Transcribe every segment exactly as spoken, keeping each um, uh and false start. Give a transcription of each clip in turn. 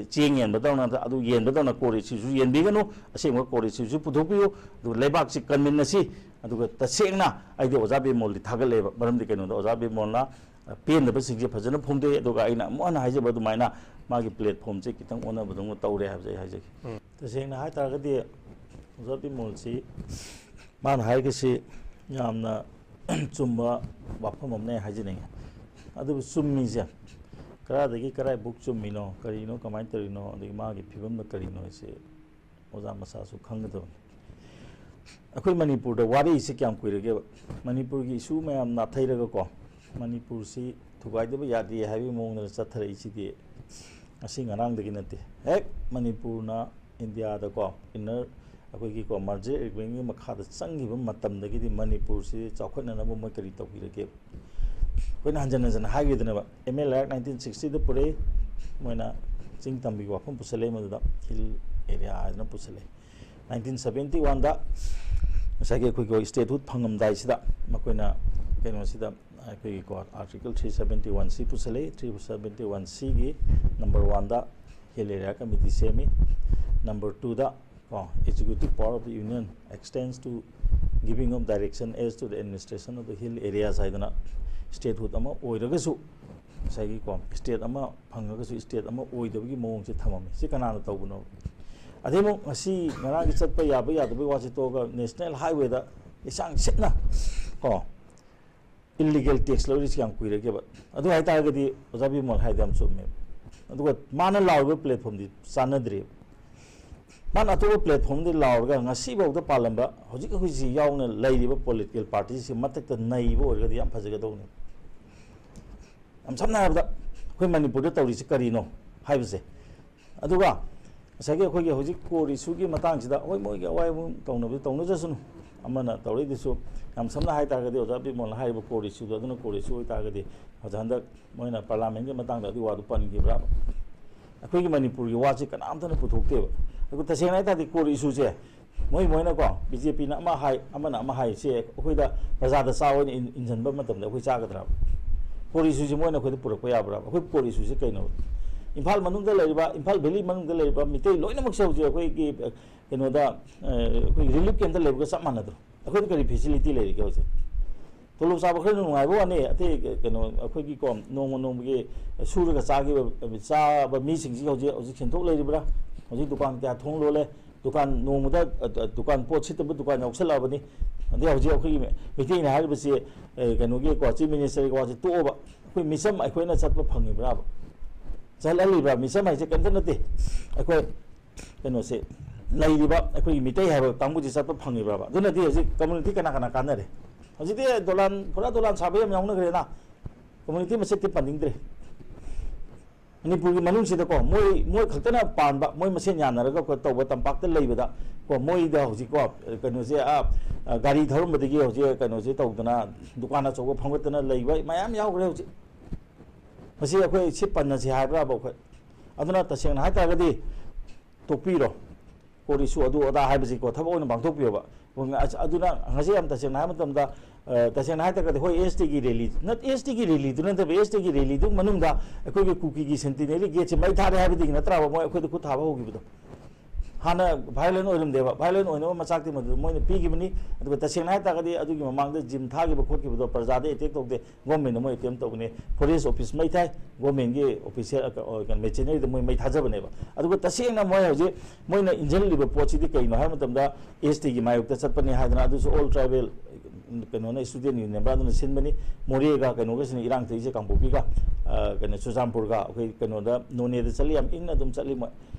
ꯆꯦꯡ ꯌꯦꯟꯕꯗꯧꯅ, ꯑꯗꯨ ꯌꯦꯟꯕꯗꯧꯅ core issueꯁꯨ ꯌꯦꯟꯕꯤꯒꯅꯨ, ꯑꯁꯦꯡꯕ core issueꯁꯨ ꯄꯨꯊꯣꯛꯄꯤꯌꯨ꯫ ꯑꯗꯨꯒ ꯂꯩꯕꯥꯛꯁꯤ ꯀꯟꯃꯤꯟꯅꯁꯤ꯫ ꯑꯗꯨꯒ ꯇꯁꯦꯡꯅ ꯑꯩꯗꯤ ꯑꯣꯖꯥ ꯕꯤꯃꯣꯜꯗꯤ ꯊꯥꯒꯠꯂꯦꯕ꯫ ꯃꯔꯝꯗꯤ ꯀꯩꯅꯣꯗ ꯑꯣꯖꯥ ꯕꯤꯃꯣꯜꯅ ꯄꯦꯟꯗꯕꯁꯤꯡꯁꯦ ꯐꯖꯅ ꯐꯣꯡꯗꯣꯛꯑꯦ꯫ ꯑꯗꯨꯒ ꯑꯩꯅ ꯑꯃꯨꯛ ꯍꯟꯅ ꯍꯥꯏꯖꯕ ꯑꯗꯨꯃꯥꯏꯅ ꯃꯥꯒꯤ platformꯁꯦ ꯈꯤꯇꯪ ꯑꯣꯟꯅꯕꯗꯧꯅ ꯇꯧꯔꯦ ꯍꯥꯏꯕꯁꯦ ꯑꯩ ꯍꯥꯏꯖꯒꯦ꯫ ꯎꯝ꯫ ꯇꯁꯦꯡꯅ ꯍꯥꯏ ꯇꯥꯔꯒꯗꯤ ꯑꯣꯖꯥ ꯕꯤꯃꯣꯜꯁꯤ ꯃꯥꯅ ꯍꯥꯏꯔꯤꯁꯤ ꯌꯥꯝꯅ ꯆꯨꯝꯕ ꯋꯥꯐꯝ ꯑꯃꯅꯦ ꯍꯥꯏꯖꯅꯤꯡꯉꯤ꯫ ꯑꯗꯨꯕꯨ ꯆꯨꯝꯃꯤꯁꯦ ꯀꯗꯥꯏꯗꯒꯤ ꯀꯗꯥꯏꯕꯨꯛ ꯆꯨꯝꯃꯤꯅꯣ, ꯀꯔꯤꯅꯣ, ꯀꯃꯥꯏꯅ ꯇꯧꯔꯤꯅꯣ, ꯑꯗꯒꯤ ꯃꯥꯒꯤ ꯐꯤꯕꯝꯅ ꯀꯔꯤꯅꯣ ꯍꯥꯏꯁꯦ ꯑꯣꯖꯥ ꯃꯁꯥꯁꯨ ꯈꯪꯒꯗꯕꯅꯤ꯫ ꯑꯩꯈꯣꯏ ꯃꯅꯤꯄꯨꯔꯗ ꯋꯥꯔꯛꯏꯁꯦ ꯀꯌꯥꯝ ꯀꯨꯏꯔꯒꯦꯕ? ꯃꯅꯤꯄꯨꯔꯒꯤ issue ꯃꯌꯥꯝ ꯅꯥꯊꯩꯔꯒꯀꯣ, ꯃꯅꯤꯄꯨꯔꯁꯤ ꯊꯨꯒꯥꯏꯗꯕ ꯌꯥꯗꯦ ꯍꯥꯏꯕꯒꯤ ꯃꯑꯣꯡꯗ ꯆꯠꯊꯔꯛꯏꯁꯤꯗꯤ ꯉꯁꯤ ꯉꯔꯥꯡꯗꯒꯤ ꯅꯠꯇꯦ꯫ ꯍꯦꯛ ꯃꯅꯤꯄꯨꯔꯅ ꯏꯟꯗꯤꯌꯥꯗꯀꯣ inner, ꯑꯩꯈꯣꯏꯒꯤꯀꯣ merger agreementꯀꯤ ꯃꯈꯥꯗ ꯆꯪꯈꯤꯕ ꯃꯇꯝꯗꯒꯤꯗꯤ ꯃꯅꯤꯄꯨꯔꯁꯤ ꯆꯥꯎꯈꯠꯅꯅꯕ ꯃꯣꯏ ꯀꯔꯤ ꯇꯧꯕꯤꯔꯒꯦ? ꯑꯩꯈꯣꯏꯅ ꯍꯟꯖꯟ ꯍꯟꯖꯟꯅ ꯍꯥꯏꯈꯤꯗꯅꯦꯕ, M L Act nineteen sixtyꯗ ꯄꯨꯔꯛꯏ, ꯃꯣꯏꯅ ꯆꯤꯡ ꯇꯝꯕꯒꯤ ꯋꯥꯐꯝ ꯄꯨꯁꯜꯂꯛꯏ, ꯃꯗꯨꯗ hill area ꯍꯥꯏꯗꯅ ꯄꯨꯁꯜꯂꯛꯏ꯫ Nineteen seventy oneꯗ ꯉꯁꯥꯏꯒꯤ ꯑꯩꯈꯣꯏꯒꯤ statehood ꯐꯪꯉꯝꯗꯥꯏꯁꯤꯗ ꯃꯈꯣꯏꯅ ꯀꯩꯅꯣꯁꯤꯗ ꯑꯩꯈꯣꯏꯒꯤꯀꯣ article three seventy one C ꯄꯨꯁꯜꯂꯛꯏ꯫ Three seventy one Cꯒꯤ number oneꯗ hill area committee ꯁꯦꯝꯃꯤ, number twoꯗ ꯀꯣ executive power of the union extends to giving of direction as to the administration of the hill areas ꯍꯥꯏꯗꯅ statehood ꯑꯃ ꯑꯣꯏꯔꯒꯁꯨ ꯉꯁꯥꯏꯒꯤꯀꯣ state ꯑꯃ ꯐꯪꯉꯒꯁꯨ state ꯑꯃ ꯑꯣꯏꯗꯕꯒꯤ ꯃꯑꯣꯡꯁꯦ ꯊꯝꯃꯝꯃꯤ꯫ ꯁꯤ ꯀꯅꯥꯅ ꯇꯧꯕꯅꯣ? ꯑꯗꯩ ꯑꯃꯨꯛ ꯉꯁꯤ ꯉꯔꯥꯡꯒꯤ ꯆꯠꯄ ꯌꯥꯕ ꯌꯥꯗꯕꯒꯤ ꯋꯥꯁꯦ ꯇꯣꯛꯑꯒ national highwayꯗ ꯂꯤꯁꯥꯡ ꯁꯤꯠꯅ ꯀꯣ illegal tax ꯂꯧꯔꯤꯁꯤ ꯌꯥꯝ ꯀꯨꯏꯔꯒꯦꯕ꯫ ꯑꯗꯨ ꯍꯥꯏꯇꯥꯔꯒꯗꯤ ꯑꯣꯖꯥ ꯕꯤꯃꯣꯜ ꯍꯥꯏꯗꯣ ꯌꯥꯝ ꯆꯨꯝꯃꯦꯕ꯫ ꯑꯗꯨꯒ ꯃꯥꯅ ꯂꯥꯎꯔꯤꯕ platformꯗꯤ ꯆꯥꯟꯅꯗ꯭ꯔꯦꯕ꯫ ꯃꯥꯅ ꯑꯇꯣꯞꯄ platformꯗꯤ ꯂꯥꯎꯔꯒ ꯉꯁꯤꯐꯥꯎꯗ ꯄꯥꯜꯂꯝꯕ ꯍꯧꯖꯤꯛ ꯑꯩꯈꯣꯏꯁꯤ ꯌꯥꯎꯅ ꯂꯩꯔꯤꯕ political partyꯁꯤ ꯃꯊꯛꯇ ꯅꯩꯕ ꯑꯣꯏꯔꯒꯗꯤ ꯌꯥꯝ ꯐꯖꯒꯗꯧꯅꯤ꯫ ꯌꯥꯝ ꯁꯝꯅ ꯍꯥꯏꯔꯕꯗ ꯑꯩꯈꯣꯏ ꯃꯅꯤꯄꯨꯔꯗ ꯇꯧꯔꯤꯁꯤ ꯀꯔꯤꯅꯣ ꯍꯥꯏꯕꯁꯦ, ꯑꯗꯨꯒ ꯉꯁꯥꯏꯒꯤ ꯑꯩꯈꯣꯏꯒꯤ ꯍꯧꯖꯤꯛ core issueꯒꯤ ꯃꯇꯥꯡꯁꯤꯗ ꯍꯣꯏ ꯃꯣꯏꯒꯤ ꯑꯋꯥꯏꯕ ꯇꯧꯅꯕꯗꯤ ꯇꯧꯅꯖꯁꯅꯨ, ꯑꯃꯅ ꯇꯧꯔꯛꯏꯗꯨꯁꯨ ꯌꯥꯝ ꯁꯝꯅ ꯍꯥꯏꯇꯥꯔꯒꯗꯤ ꯑꯣꯖꯥ ꯕꯤꯃꯣꯜꯅ ꯍꯥꯏꯔꯤꯕ core issueꯗꯣ ꯑꯗꯨꯅ core issue ꯑꯣꯏꯇꯥꯔꯒꯗꯤ ꯑꯣꯖꯥ ꯍꯟꯗꯛ ꯃꯣꯏꯅ parliamentꯀꯤ ꯃꯇꯥꯡꯗ ꯑꯗꯨꯒꯤ ꯋꯥꯗꯨ ꯄꯟꯈꯤꯕ꯭ꯔꯥ? ꯑꯩꯈꯣꯏꯒꯤ ꯃꯅꯤꯄꯨꯔꯒꯤ ꯋꯥꯁꯤ ꯀꯅꯥꯝꯇꯅ ꯄꯨꯊꯣꯛꯇꯦꯕ꯫ ꯑꯗꯨ ꯇꯁꯦꯡꯅ ꯍꯥꯏꯇꯥꯔꯗꯤ core issueꯁꯦ ꯃꯣꯏ ꯃꯣꯏꯅꯀꯣ BJPꯅ ꯑꯃ ꯍꯥꯏ ꯑꯃꯅ ꯑꯃ ꯍꯥꯏ, ꯁꯤ ꯑꯩꯈꯣꯏꯗ ꯄ꯭ꯔꯖꯥꯗ ꯆꯥ ꯑꯣꯏꯅ ꯏꯟ- ꯏꯟꯁꯤꯟꯕ ꯃꯇꯝꯗ ꯑꯩꯈꯣꯏ ꯆꯥꯒꯗ꯭ꯔꯕ? Core issueꯁꯦ ꯃꯣꯏꯅ ꯑꯩꯈꯣꯏꯗ ꯄꯨꯔꯛꯄ ꯌꯥꯕ꯭ꯔꯕ? ꯑꯩꯈꯣꯏ core issueꯁꯦ ꯀꯩꯅꯣ? ꯏꯝꯐꯥꯜ ꯃꯅꯨꯡꯗ ꯂꯩꯔꯤꯕ, ꯏꯝꯐꯥꯜ ꯚꯦꯂꯤ ꯃꯅꯨꯡꯗ ꯂꯩꯔꯤꯕ ꯃꯤꯇꯩ ꯂꯣꯏꯅꯃꯛꯁꯦ ꯍꯧꯖꯤꯛ ꯑꯩꯈꯣꯏꯒꯤ, ꯑ, ꯀꯩꯅꯣꯗ, ꯑ, ꯑꯩꯈꯣꯏꯒꯤ ꯔꯤꯂꯤꯐ ꯀꯦꯝꯞꯇ ꯂꯩꯕꯒ ꯆꯞ ꯃꯥꯟꯅꯗ꯭ꯔꯣ? ꯑꯩꯈꯣꯏꯗ ꯀꯔꯤ ꯐꯦꯁꯤꯂꯤꯇꯤ ꯂꯩꯔꯤꯒꯦ ꯍꯧꯖꯤꯛ? ꯇꯣꯂꯣꯞ ꯆꯥꯕ ꯈꯔ ꯅꯨꯡꯉꯥꯏꯕ ꯋꯥꯅꯤ, ꯑꯇꯩ ꯀꯩꯅꯣ ꯑꯩꯈꯣꯏꯒꯤ ꯀꯣ, ꯅꯣꯡꯃ ꯅꯣꯡꯃꯒꯤ ꯁꯨꯔꯒ ꯆꯥꯈꯤꯕ, ꯆꯥꯕ ꯃꯤꯁꯤꯡꯁꯤ ꯍꯧꯖꯤꯛ, ꯍꯧꯖꯤꯛ ꯁꯦꯟꯊꯣꯛ ꯂꯩꯔꯤꯕ꯭ꯔꯥ? ꯍꯧꯖꯤꯛ ꯗꯨꯀꯥꯟ ꯀꯌꯥ ꯊꯣꯡ ꯂꯣꯜꯂꯦ? ꯗꯨꯀꯥꯟ ꯅꯣꯡꯃꯗ, ꯑ, ꯑ, ꯗꯨꯀꯥꯟ ꯄꯣꯠ ꯁꯤꯠꯇꯕ ꯗꯨꯀꯥꯟ ꯌꯥꯎꯁꯜꯂꯛꯑꯕꯅꯤ꯫ ꯑꯗꯩ ꯍꯧꯖꯤꯛ ꯑꯩꯈꯣꯏꯒꯤ ꯃꯤꯇꯩꯅ ꯍꯥꯏꯔꯤꯕꯁꯤ, ꯑ, ꯀꯩꯅꯣꯒꯤ ꯀꯣ, ꯆꯤꯐ ꯃꯤꯅꯤꯁꯇꯔꯒꯤ ꯋꯥꯁꯤ ꯇꯣꯛꯑꯣꯕ꯫ ꯑꯩꯈꯣꯏ ꯃꯤꯆꯝ ꯑꯩꯈꯣꯏꯅ ꯆꯠꯄ ꯐꯪꯉꯤꯕ꯭ꯔꯥꯕ? ꯆꯠꯍꯜꯂꯤꯕ꯭ꯔꯥ? ꯃꯤꯆꯝ ꯍꯥꯏꯁꯦ ꯀꯔꯤꯝꯇ ꯅꯠꯇꯦ꯫ ꯑꯩꯈꯣꯏ ꯀꯩꯅꯣꯁꯦ, ꯂꯩꯔꯤꯕ ꯑꯩꯈꯣꯏꯒꯤ ꯃꯤꯇꯩ ꯍꯥꯏꯕ ꯀꯥꯡꯕꯨꯁꯤ ꯆꯠꯄ ꯐꯪꯉꯤꯕ꯭ꯔꯥꯕ? ꯑꯗꯨꯅꯗꯤ ꯍꯧꯖꯤꯛ ꯀꯝꯃꯨꯅꯤꯇꯤ ꯀꯅꯥ ꯀꯅꯥ ꯀꯥꯟꯅꯔꯦ? ꯍꯧꯖꯤꯛꯇꯤ ꯗꯣꯂꯥꯟ, ꯄꯨꯔꯥ ꯗꯣꯂꯥꯟ ꯁꯥꯕ ꯌꯥꯝ ꯌꯥꯎꯅꯈ꯭ꯔꯦꯅ꯫ ꯀꯝꯃꯨꯅꯤꯇꯤ ꯃꯁꯦꯟꯗꯤ ꯄꯟꯅꯤꯡꯗ꯭ꯔꯦ꯫ ꯃꯅꯤꯄꯨꯔꯒꯤ ꯃꯅꯨꯡꯁꯤꯗꯀꯣ, ꯃꯣꯏ, ꯃꯣꯏ ꯈꯛꯇꯅ ꯄꯥꯟꯕ, ꯃꯣꯏ ꯃꯁꯦꯟ ꯌꯥꯅꯔꯒ ꯀꯣ ꯇꯧꯕ ꯇꯝꯄꯥꯛꯇ ꯂꯩꯕꯗ ꯀꯣ, ꯃꯣꯏꯗ ꯍꯧꯖꯤꯛꯀꯣ, ꯀꯩꯅꯣꯁꯦ, ꯑ, ꯑ, ꯒꯥꯔꯤ ꯊꯧꯔꯝꯕꯗꯒꯤ ꯍꯧꯖꯤꯛ ꯀꯩꯅꯣꯁꯦ ꯇꯧꯗꯅ, ꯗꯨꯀꯥꯟ ꯑꯆꯧꯕ ꯐꯝꯒꯠꯇꯅ ꯂꯩꯕ ꯃꯌꯥꯝ ꯌꯥꯎꯈ꯭ꯔꯦ ꯍꯧꯖꯤꯛ꯫ ꯃꯁꯤ ꯑꯩꯈꯣꯏ ꯁꯤ ꯄꯟꯅꯁꯤ ꯍꯥꯏꯕ꯭ꯔꯥꯕ ꯑꯩꯈꯣꯏ? ꯑꯗꯨꯅ ꯇꯁꯦꯡꯅ ꯍꯥꯏꯇꯥꯔꯒꯗꯤ ꯇꯣꯛꯄꯤꯔꯣ꯫ ꯀꯣꯔꯠ ꯏꯁꯨ ꯑꯗꯨ ꯑꯗꯥ ꯍꯥꯏꯕꯁꯤꯀꯣ, ꯊꯕꯛ ꯑꯣꯏꯅ ꯄꯥꯡꯊꯣꯛꯄꯤꯌꯣꯕ꯫ ꯑꯁ, ꯑꯗꯨꯅ ꯉꯁꯤ ꯌꯥꯝ ꯇꯁꯦꯡꯅ ꯍꯥꯏꯕ ꯃꯇꯝꯗ, ꯑ, ꯇꯁꯦꯡꯅ ꯍꯥꯏꯇꯥꯔꯒꯗꯤ, ꯍꯣꯏ, ꯑꯦꯁ ꯇꯤꯒꯤ ꯔꯦꯂꯤ, ꯅꯠ-, ꯑꯦꯁ ꯇꯤꯒꯤ ꯔꯦꯂꯤꯗꯨ ꯅꯠꯇꯕ, ꯑꯦꯁ ꯇꯤꯒꯤ ꯔꯦꯂꯤꯗꯨ ꯃꯅꯨꯡꯗ ꯑꯩꯈꯣꯏꯒꯤ ꯀꯨꯀꯤꯒꯤ ꯁꯦꯟꯇꯤꯅꯔꯤ ꯒꯦꯠꯁꯦ ꯃꯩ ꯊꯥꯔꯦ ꯍꯥꯏꯕꯗꯒꯤ ꯅꯠꯇ꯭ꯔꯕ ꯃꯣꯏ ꯑꯩꯈꯣꯏꯗ ꯈꯨꯠ ꯊꯥꯕ ꯍꯧꯈꯤꯕꯗꯣ? ꯍꯥꯟꯅ ꯚꯥꯏꯑꯣꯂꯦꯟ ꯑꯣꯏꯔꯝꯗꯦꯕ, ꯚꯥꯏꯑꯣꯂꯦꯟ ꯑꯣꯏꯅꯕ ꯃꯆꯥꯛꯇꯤ ꯃꯗꯨ ꯃꯣꯏꯅ ꯄꯤꯈꯤꯕꯅꯤ꯫ ꯑꯗꯨꯒ ꯇꯁꯦꯡꯅ ꯍꯥꯏꯇꯥꯔꯒꯗꯤ, ꯑꯗꯨꯒꯤ ꯃꯃꯥꯡꯗ ꯖꯤꯝ ꯊꯥꯈꯤꯕ ꯈꯣꯠꯈꯤꯕꯗꯣ ꯄ꯭ꯔꯖꯥꯗ ꯑꯦꯇꯦꯛ ꯇꯧꯗꯦ, ꯒꯣꯔꯃꯦꯟꯅ ꯃꯣꯏ ꯑꯦꯇꯦꯝ ꯇꯧꯕꯅꯤ꯫ ꯐꯣꯔꯦꯁ ꯑꯣꯐꯤꯁ ꯃꯩ ꯊꯥꯏ, ꯒꯣꯔꯃꯦꯟꯒꯤ ꯑꯣꯐꯤꯁꯤꯌꯦꯜ, ꯑ, ꯀ-, ꯑ, ꯀꯩꯅꯣ, ꯃꯦꯆꯤꯅꯔꯤꯗ ꯃꯣꯏ ꯃꯩ ꯊꯥꯖꯕꯅꯦꯕ꯫ ꯑꯗꯨꯒ ꯇꯁꯦꯡꯅ ꯃꯣꯏ ꯍꯧꯖꯤꯛ ꯃꯣꯏꯅ ꯏꯟꯖꯜꯂꯤꯕ ꯄꯣꯠꯁꯤꯗꯤ ꯀꯩꯅꯣ ꯍꯥꯏꯕ ꯃꯇꯝꯗ, ꯑꯦꯁ ꯇꯤꯒꯤ ꯃꯥꯌꯣꯛꯇ ꯆꯠꯄꯅꯤ ꯍꯥꯏꯗꯅ, ꯑꯗꯨꯁꯨ ꯑꯣꯜ ꯇ꯭ꯔꯥꯏꯕꯦꯜ, ꯀꯩꯅꯣꯅ, ꯏꯁꯇꯨꯗꯦꯟ ꯌꯨꯅꯤꯌꯟ ꯕ꯭ꯔꯥ ꯑꯗꯨꯅ ꯁꯤꯟꯕꯅꯤ꯫ ꯃꯣꯔꯦꯒ ꯀꯩꯅꯣꯒꯁꯤꯅ ꯏꯔꯥꯡ ꯊꯣꯛꯏꯁꯦ, ꯀꯥꯡꯄꯣꯛꯄꯤꯒ, ꯑ, ꯀꯩꯅꯣ, ꯆꯨꯔꯆꯥꯟꯄꯨꯔꯒ, ꯑꯩꯈꯣꯏ ꯀꯩꯅꯣꯗ, ꯅꯣꯅꯦꯗ ꯆꯠꯂꯤ, ꯌꯥꯝ ꯏꯪꯅ ꯑꯗꯨꯝ ꯆꯠꯂꯤ ꯃꯣꯏ꯫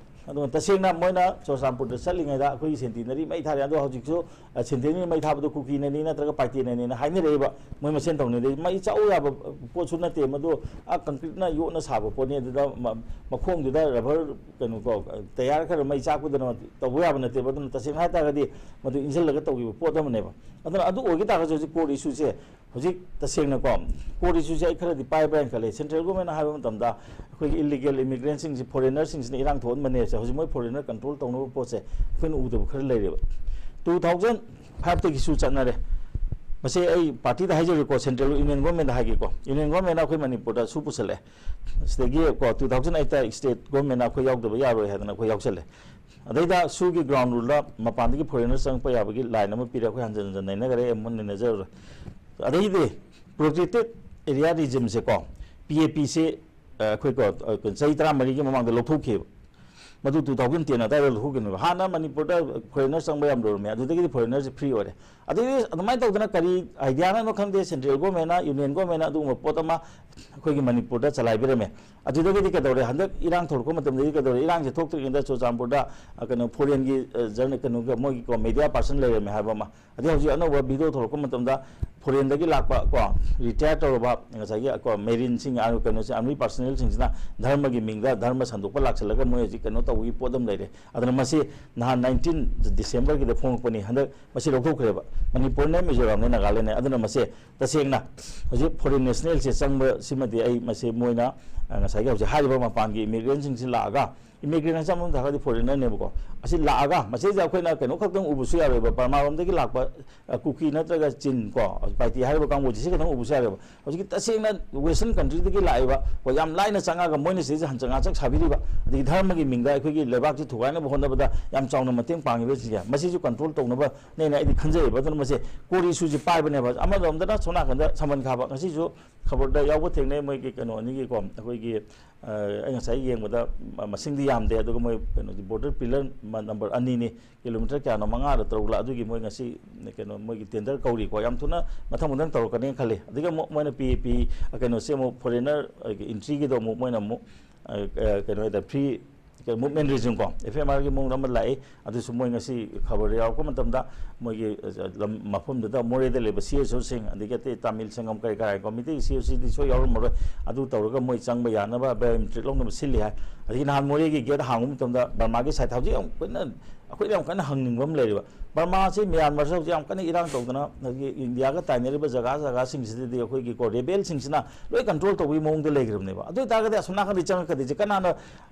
ꯑꯗꯨꯒ ꯇꯁꯦꯡꯅ ꯃꯣꯏꯅ ꯆꯨꯔꯆꯥꯟꯄꯨꯔꯗ ꯆꯠꯂꯤꯉꯩꯗ ꯑꯩꯈꯣꯏꯒꯤ ꯁꯦꯟꯇꯤꯅꯔꯤ ꯃꯩ ꯊꯥꯔꯦ꯫ ꯑꯗꯣ ꯍꯧꯖꯤꯛꯁꯨ, ꯑ, ꯁꯦꯟꯇꯤꯅꯔꯤ ꯃꯩ ꯊꯥꯕꯗꯣ ꯀꯨꯀꯤꯅꯅꯤ ꯅꯠꯇ꯭ꯔꯒ ꯄꯥꯏꯇꯦꯅꯅꯤꯅ ꯍꯥꯏꯅꯔꯛꯏꯕ꯫ ꯃꯣꯏ ꯃꯁꯦꯟ ꯇꯧꯅꯗꯦ꯫ ꯃꯩ ꯆꯥꯎ ꯌꯥꯕ ꯄꯣꯠꯁꯨ ꯅꯠꯇꯦ ꯃꯗꯨ, ꯑ, ꯀꯪꯀ꯭ꯔꯤꯠꯅ ꯌꯣꯠꯅ ꯁꯥꯕ ꯄꯣꯠꯅꯤ꯫ ꯑꯗꯨꯗ ꯃ-, ꯃꯈꯣꯡꯗꯨꯗ ꯔꯕꯔ ꯀꯩꯅꯣ ꯀꯣ, ꯇꯌꯥꯔ ꯈꯔ ꯃꯩ ꯆꯥꯛꯄꯗꯅ ꯇꯧꯕ ꯌꯥꯕ ꯅꯠꯇꯦꯕ꯫ ꯑꯗꯨꯅ ꯇꯁꯦꯡꯅ ꯍꯥꯏꯇꯥꯔꯒꯗꯤ ꯃꯗꯨ ꯏꯟꯁꯤꯜꯂꯒ ꯇꯧꯈꯤꯕ ꯄꯣꯠ ꯑꯃꯅꯦꯕ꯫ ꯑꯗꯨꯅ ꯑꯗꯨ ꯑꯣꯏꯈꯤ ꯇꯥꯔꯒꯁꯨ ꯍꯧꯖꯤꯛ ꯀꯣꯔꯠ ꯏꯁꯨꯁꯦ ꯍꯧꯖꯤꯛ ꯇꯁꯦꯡꯅꯀꯣ, ꯀꯣꯔꯠ ꯏꯁꯨꯁꯦ ꯑꯩ ꯈꯔꯗꯤ ꯄꯥꯏꯕ꯭ꯔꯥ ꯍꯥꯏꯅ ꯈꯜꯂꯦ꯫ ꯁꯦꯟꯇ꯭ꯔꯦꯜ ꯒꯣꯔꯃꯦꯟꯅ ꯍꯥꯏꯕ ꯃꯇꯝꯗ ꯑꯩꯈꯣꯏꯒꯤ ꯏꯜꯂꯤꯒꯦꯜ ꯏꯃꯤꯒ꯭ꯔꯦꯟꯁꯤꯡꯁꯤ, ꯐꯣꯔꯦꯅꯔꯁꯤꯡꯁꯤꯅ ꯏꯔꯥꯡ ꯊꯣꯛꯍꯟꯕꯅꯦ ꯍꯥꯏꯁꯦ, ꯍꯧꯖꯤꯛ ꯃꯣꯏ ꯐꯣꯔꯦꯅꯔ ꯀꯟꯇ꯭ꯔꯣꯜ ꯇꯧꯅꯕ ꯄꯣꯠꯁꯦ ꯑꯩꯈꯣꯏꯅ ꯎꯗꯕ ꯈꯔ ꯂꯩꯔꯦꯕ꯫ ꯇꯨ ꯊꯥꯎꯖꯟ ꯐꯥꯏꯚꯇꯒꯤꯁꯨ ꯆꯠꯅꯔꯦ꯫ ꯃꯁꯤ ꯑꯩ ꯄꯥꯔꯇꯤꯗ ꯍꯥꯏꯖꯔꯤꯀꯣ, ꯁꯦꯟꯇ꯭ꯔꯦꯜ ꯌꯨꯅꯤꯌꯟ ꯒꯣꯔꯃꯦꯟꯗ ꯍꯥꯏꯒꯦꯀꯣ꯫ ꯌꯨꯅꯤꯌꯟ ꯒꯣꯔꯃꯦꯟꯅ ꯑꯩꯈꯣꯏ ꯃꯅꯤꯄꯨꯔꯗ ꯁꯨ ꯄꯨꯁꯜꯂꯛꯑꯦ꯫ ꯁꯤꯗꯒꯤ ꯀꯣ, ꯇꯨ ꯊꯥꯎꯖꯟ ꯑꯩꯠꯇ ꯁ꯭ꯇꯦꯠ ꯒꯣꯔꯃꯦꯟꯅ ꯑꯩꯈꯣꯏ ꯌꯥꯎꯗꯕ ꯌꯥꯔꯣꯏ ꯍꯥꯏꯗꯅ ꯑꯩꯈꯣꯏ ꯌꯥꯎꯁꯜꯂꯦ꯫ ꯑꯗꯩꯗ ꯁꯨꯒꯤ ꯒ꯭ꯔꯥꯎꯟ ꯔꯨꯜꯗ ꯃꯄꯥꯟꯗꯒꯤ ꯐꯣꯔꯦꯅꯔ ꯆꯪꯉꯛꯄ ꯌꯥꯕꯒꯤ ꯂꯥꯏꯟ ꯑꯃ ꯄꯤꯔꯦ꯫ ꯑꯩꯈꯣꯏ ꯍꯟꯖꯟ ꯍꯟꯖꯟ ꯅꯩꯅꯈ꯭ꯔꯦ, ꯑꯩ ꯑꯃꯨꯛ ꯅꯩꯅꯖꯔꯔꯣꯏ꯫ ꯑꯗꯩꯗꯤ ꯄ꯭ꯔꯣꯇꯦꯛꯇꯦꯠ ꯑꯦꯔꯤꯌꯥ ꯔꯤꯖꯤꯝꯁꯦꯀꯣ, ꯄꯤ ꯑꯦ ꯄꯤꯁꯦ, ꯑꯩꯈꯣꯏ ꯀꯣ, ꯆꯍꯤ ꯇꯔꯥꯃꯔꯤꯒꯤ ꯃꯃꯥꯡꯗ ꯂꯧꯊꯣꯛꯈꯤꯕ꯫ ꯃꯗꯨ ꯇꯨ ꯊꯥꯎꯖꯟ ꯇꯦꯟ ꯑꯗꯨꯋꯥꯏꯗ ꯂꯧꯊꯣꯛꯈꯤꯕꯅꯦꯕ꯫ ꯍꯥꯟꯅ ꯃꯅꯤꯄꯨꯔꯗ ꯐꯣꯔꯦꯅꯔ ꯆꯪꯕ ꯌꯥꯝ ꯂꯨꯔꯝꯃꯦ, ꯑꯗꯨꯗꯒꯤꯗꯤ ꯐꯣꯔꯦꯅꯔꯁꯦ ꯐ꯭ꯔꯤ ꯑꯣꯏꯔꯦ꯫ ꯑꯗꯩꯗꯤ ꯑꯗꯨꯃꯥꯏꯅ ꯇꯧꯗꯅ ꯀꯔꯤ ꯑꯥꯏꯗꯤꯌꯥꯅꯅꯣ ꯈꯪꯗꯦ, ꯁꯦꯟꯇ꯭ꯔꯦꯜ ꯒꯣꯔꯃꯦꯟꯅ, ꯌꯨꯅꯤꯌꯟ ꯒꯣꯔꯃꯦꯟꯅ ꯑꯗꯨꯒꯨꯝꯕ ꯄꯣꯠ ꯑꯃ ꯑꯩꯈꯣꯏꯒꯤ ꯃꯅꯤꯄꯨꯔꯗ ꯆꯂꯥꯏꯕꯤꯔꯝꯃꯦ꯫ ꯑꯗꯨꯗꯒꯤꯗꯤ ꯀꯩꯗꯧꯔꯦ? ꯍꯟꯗꯛ ꯏꯔꯥꯡ ꯊꯣꯛꯂꯛꯄ ꯃꯇꯝꯗꯗꯤ ꯀꯩꯗꯧꯔꯦ? ꯏꯔꯥꯡꯁꯦ ꯊꯣꯛꯇ꯭ꯔꯤꯉꯩꯗ ꯆꯨꯔꯆꯥꯟꯄꯨꯔꯗ, ꯑ, ꯀꯩꯅꯣ, ꯐꯣꯔꯦꯟꯒꯤ, ꯑ, ꯖꯔꯅꯦ-, ꯀꯩꯅꯣꯒ, ꯃꯣꯏꯒꯤ ꯀꯣ, ꯃꯦꯗꯤꯌꯥ ꯄꯥꯔꯁꯟ ꯂꯩꯔꯝꯃꯦ ꯍꯥꯏꯕ ꯑꯃ꯫ ꯑꯗꯩ ꯍꯧꯖꯤꯛ ꯑꯅꯧꯕ ꯚꯤꯗꯤꯑꯣ ꯊꯣꯛꯂꯛꯄ ꯃꯇꯝꯗ ꯐꯣꯔꯦꯟꯗꯒꯤ ꯂꯥꯛꯄ ꯀꯣ, ꯔꯤꯇꯥꯌꯔ ꯇꯧꯔꯕ ꯉꯁꯥꯏꯒꯤ ꯀꯣ, ꯃꯦꯔꯤꯟꯁꯤꯡ, ꯑ, ꯀꯩꯅꯣꯁꯦ, ꯑꯥꯔꯃꯤ ꯄꯥꯔꯁꯅꯦꯜꯁꯤꯡꯁꯤꯅ ꯙꯔꯃꯒꯤ ꯃꯤꯡꯗ ꯙꯔꯃ ꯁꯟꯗꯣꯛꯄ ꯂꯥꯛꯁꯜꯂꯒ ꯃꯣꯏ ꯍꯧꯖꯤꯛ ꯀꯩꯅꯣ ꯇꯧꯕꯒꯤ ꯄꯣꯠ ꯑꯃ ꯂꯩꯔꯦ꯫ ꯑꯗꯨꯅ ꯃꯁꯤ ꯅꯍꯥꯟ ꯅꯥꯏꯟꯇꯤꯟ ꯗꯤꯁꯦꯝꯕꯔꯒꯤꯗ ꯐꯣꯡꯉꯛꯄꯅꯤ꯫ ꯍꯟꯗꯛ ꯃꯁꯤ ꯂꯧꯊꯣꯛꯈ꯭ꯔꯦꯕ꯫ ꯃꯅꯤꯄꯨꯔꯅꯦ, ꯃꯤꯖꯣꯔꯥꯝꯅꯦ, ꯅꯥꯒꯥꯂꯦꯟꯅꯦ꯫ ꯑꯗꯨꯅ ꯃꯁꯤ ꯇꯁꯦꯡꯅ ꯍꯧꯖꯤꯛ ꯐꯣꯔꯦꯟ ꯅꯦꯁꯅꯦꯜꯁꯦ ꯆꯪꯕ ꯁꯤꯃꯗꯤ ꯑꯩ ꯃꯁꯤ ꯃꯣꯏꯅ, ꯑ, ꯉꯁꯥꯏꯒꯤ ꯍꯧꯖꯤꯛ ꯍꯥꯏꯔꯤꯕ ꯃꯄꯥꯟꯒꯤ ꯏꯃꯤꯒ꯭ꯔꯦꯟꯁꯤꯡꯁꯤ ꯂꯥꯛꯑꯒ, ꯏꯃꯤꯒ꯭ꯔꯦꯟ ꯍꯥꯏꯁꯦ ꯑꯃꯔꯣꯝꯗ ꯍꯥꯏꯔꯒꯗꯤ ꯐꯣꯔꯦꯅꯔꯅꯦꯕꯀꯣ, ꯑꯁꯤ ꯂꯥꯛꯑꯒ ꯃꯁꯤꯗ ꯑꯩꯈꯣꯏꯅ ꯀꯩꯅꯣ ꯈꯛꯇꯪ ꯎꯕꯁꯨ ꯌꯥꯔꯣꯏꯕ, ꯕꯔꯃꯥꯔꯣꯝꯗꯒꯤ ꯂꯥꯛꯄ, ꯑ, ꯀꯨꯀꯤ ꯅꯠꯇ꯭ꯔꯒ ꯆꯤꯟ ꯀꯣ, ꯄꯥꯏꯇꯤ ꯍꯥꯏꯔꯤꯕ ꯀꯥꯡꯕꯨꯁꯦ ꯁꯤ ꯈꯛꯇꯪ ꯎꯕꯁꯨ ꯌꯥꯔꯣꯏꯕ꯫ ꯍꯧꯖꯤꯛꯀꯤ ꯇꯁꯦꯡꯅ ꯋꯦꯁꯇꯔꯟ ꯀꯟꯇ꯭ꯔꯤꯗꯒꯤ ꯂꯥꯛꯏꯕ ꯀꯣ, ꯌꯥꯝ ꯂꯥꯏꯅ ꯆꯪꯉꯒ ꯃꯣꯏꯅ ꯁꯤꯗꯩꯁꯤꯗ ꯍꯟꯆꯛ ꯉꯥꯆꯛ ꯁꯥꯕꯤꯔꯤꯕ, ꯑꯗꯒꯤ ꯙꯔꯃꯒꯤ ꯃꯤꯡꯗ ꯑꯩꯈꯣꯏꯒꯤ ꯂꯩꯕꯥꯛꯁꯤ ꯊꯨꯒꯥꯏꯅꯕ ꯍꯣꯠꯅꯕꯗ ꯌꯥꯝ ꯆꯥꯎꯅ ꯃꯇꯦꯡ ꯄꯥꯡꯉꯤꯕꯁꯤꯡꯁꯦ, ꯃꯁꯤꯁꯨ ꯀꯟꯇ꯭ꯔꯣꯜ ꯇꯧꯅꯕꯅꯦꯅ ꯑꯩꯗꯤ ꯈꯟꯖꯩꯑꯕ꯫ ꯑꯗꯨꯅ ꯃꯁꯤ ꯀꯣꯔ ꯏꯁꯨꯁꯤ ꯄꯥꯏꯕꯅꯦꯕ꯫ ꯑꯃꯔꯣꯝꯗꯅ ꯁꯣꯝ ꯅꯥꯀꯟꯗ ꯁꯃꯟ ꯈꯥꯕ, ꯉꯁꯤꯁꯨ ꯈꯕꯔꯗ ꯌꯥꯎꯕ ꯊꯦꯡꯅꯩ, ꯃꯣꯏꯒꯤ ꯀꯩꯅꯣ ꯑꯅꯤꯒꯤꯀꯣ, ꯑꯩꯈꯣꯏꯒꯤ, ꯑ, ꯑꯩ ꯉꯁꯥꯏ ꯌꯦꯡꯕꯗ ꯃ-, ꯃꯁꯤꯡꯗꯤ ꯌꯥꯝꯗꯦ, ꯑꯗꯨꯒ ꯃꯣꯏ ꯀꯩꯅꯣꯗꯤ ꯕꯣꯔꯗꯔ ꯄꯤꯂꯔ ꯃ-, ꯅꯝꯕꯔ ꯑꯅꯤꯅꯤ, ꯀꯤꯂꯣꯃꯤꯇꯔ ꯀꯌꯥꯅꯣ, ꯃꯉꯥꯔ ꯇꯔꯨꯛꯂ, ꯑꯗꯨꯒꯤ ꯃꯣꯏ ꯉꯁꯤ ꯀꯩꯅꯣ, ꯃꯣꯏꯒꯤ ꯇꯦꯟꯗꯔ ꯀꯧꯔꯤꯀꯣ, ꯌꯥꯝ ꯊꯨꯅ ꯃꯊꯪ ꯃꯊꯪ ꯇꯧꯔꯛꯀꯅꯤꯅ ꯈꯜꯂꯤ꯫ ꯑꯗꯒꯤ ꯑꯃꯨꯛ ꯃꯣꯏꯅ ꯄꯤ ꯑꯦ ꯄꯤ, ꯑ, ꯀꯩꯅꯣꯁꯦ ꯑꯃꯨꯛ ꯐꯣꯔꯦꯅꯔ, ꯑ, ꯏꯟꯇ꯭ꯔꯤꯒꯤꯗꯣ ꯑꯃꯨꯛ ꯃꯣꯏꯅ ꯑꯃꯨꯛ, ꯑ, ꯑ, ꯀꯩꯅꯣ ꯍꯥꯏꯇꯥꯔꯦ, ꯐ꯭ꯔꯤ ꯀꯩꯅꯣ, ꯃꯨꯚꯃꯦꯟ ꯔꯤꯖꯤꯝ ꯀꯣ, ꯑꯦꯐ ꯑꯦꯝ ꯑꯥꯔꯒꯤ ꯃꯑꯣꯡꯗ ꯑꯃ ꯂꯥꯛꯏ꯫ ꯑꯗꯨꯁꯨ ꯃꯣꯏ ꯉꯁꯤ ꯈꯕꯔꯗ ꯌꯥꯎꯔꯛꯄ ꯃꯇꯝꯗ ꯃꯣꯏꯒꯤ, ꯑ, ꯂꯝ ꯃꯐꯝꯗꯨꯗ ꯃꯣꯔꯦꯗ ꯂꯩꯕ ꯁꯤ ꯑꯦꯁ ꯑꯣꯁꯤꯡ, ꯑꯗꯒꯤ ꯑꯇꯩ ꯇꯥꯃꯤꯜ ꯁꯪꯒꯝ ꯀꯔꯤ ꯀꯔꯥ ꯀꯣ, ꯃꯤꯇꯩ ꯁꯤ ꯑꯦꯁ ꯑꯣꯁꯤꯗꯤ ꯁꯣꯏ ꯌꯥꯎꯔꯝꯃꯔꯣꯏ꯫ ꯑꯗꯨ ꯇꯧꯔꯒ ꯃꯣꯏ ꯆꯪꯕ ꯌꯥꯅꯕ ꯕꯥꯏꯑꯣꯃꯦꯇ꯭ꯔꯤꯛ ꯂꯧꯅꯕ ꯁꯤꯜꯂꯤ ꯍꯥꯏ꯫ ꯑꯗꯒꯤ ꯅꯍꯥꯟ ꯃꯣꯔꯦꯒꯤ ꯒꯦꯠ ꯍꯥꯡꯕ ꯃꯇꯝꯗ ꯕꯔꯃꯥꯒꯤ ꯁꯥꯏꯠ ꯍꯧꯖꯤꯛ ꯌꯥꯝ ꯀꯟꯅ, ꯑꯩꯈꯣꯏꯅ ꯌꯥꯝ ꯀꯟꯅ ꯍꯪꯅꯤꯡꯕ ꯑꯃ ꯂꯩꯔꯤꯕ꯫ ꯕꯔꯃꯥꯁꯤ ꯃ꯭ꯌꯥꯟꯃꯥꯔꯁꯤ ꯍꯧꯖꯤꯛ ꯌꯥꯝ ꯀꯟꯅ ꯏꯔꯥꯡ ꯇꯧꯗꯅ, ꯑꯗꯒꯤ ꯏꯟꯗꯤꯌꯥꯒ ꯇꯥꯏꯅꯔꯤꯕ ꯖꯒꯥ ꯖꯒꯥꯁꯤꯡꯁꯤꯗꯗꯤ ꯑꯩꯈꯣꯏꯒꯤ ꯀꯣ, ꯔꯦꯕꯦꯜꯁꯤꯡꯁꯤꯅ ꯂꯣꯏ ꯀꯟꯇ꯭ꯔꯣꯜ ꯇꯧꯕꯒꯤ ꯃꯑꯣꯡꯗ ꯂꯩꯈ꯭ꯔꯕꯅꯦꯕ꯫ ꯑꯗꯨ ꯑꯣꯏꯇꯥꯔꯒꯗꯤ ꯑꯁꯣꯝ ꯅꯥꯀꯟꯗꯤ ꯆꯪꯉꯛꯀꯗꯣꯏꯁꯦ ꯀꯅꯥꯅ?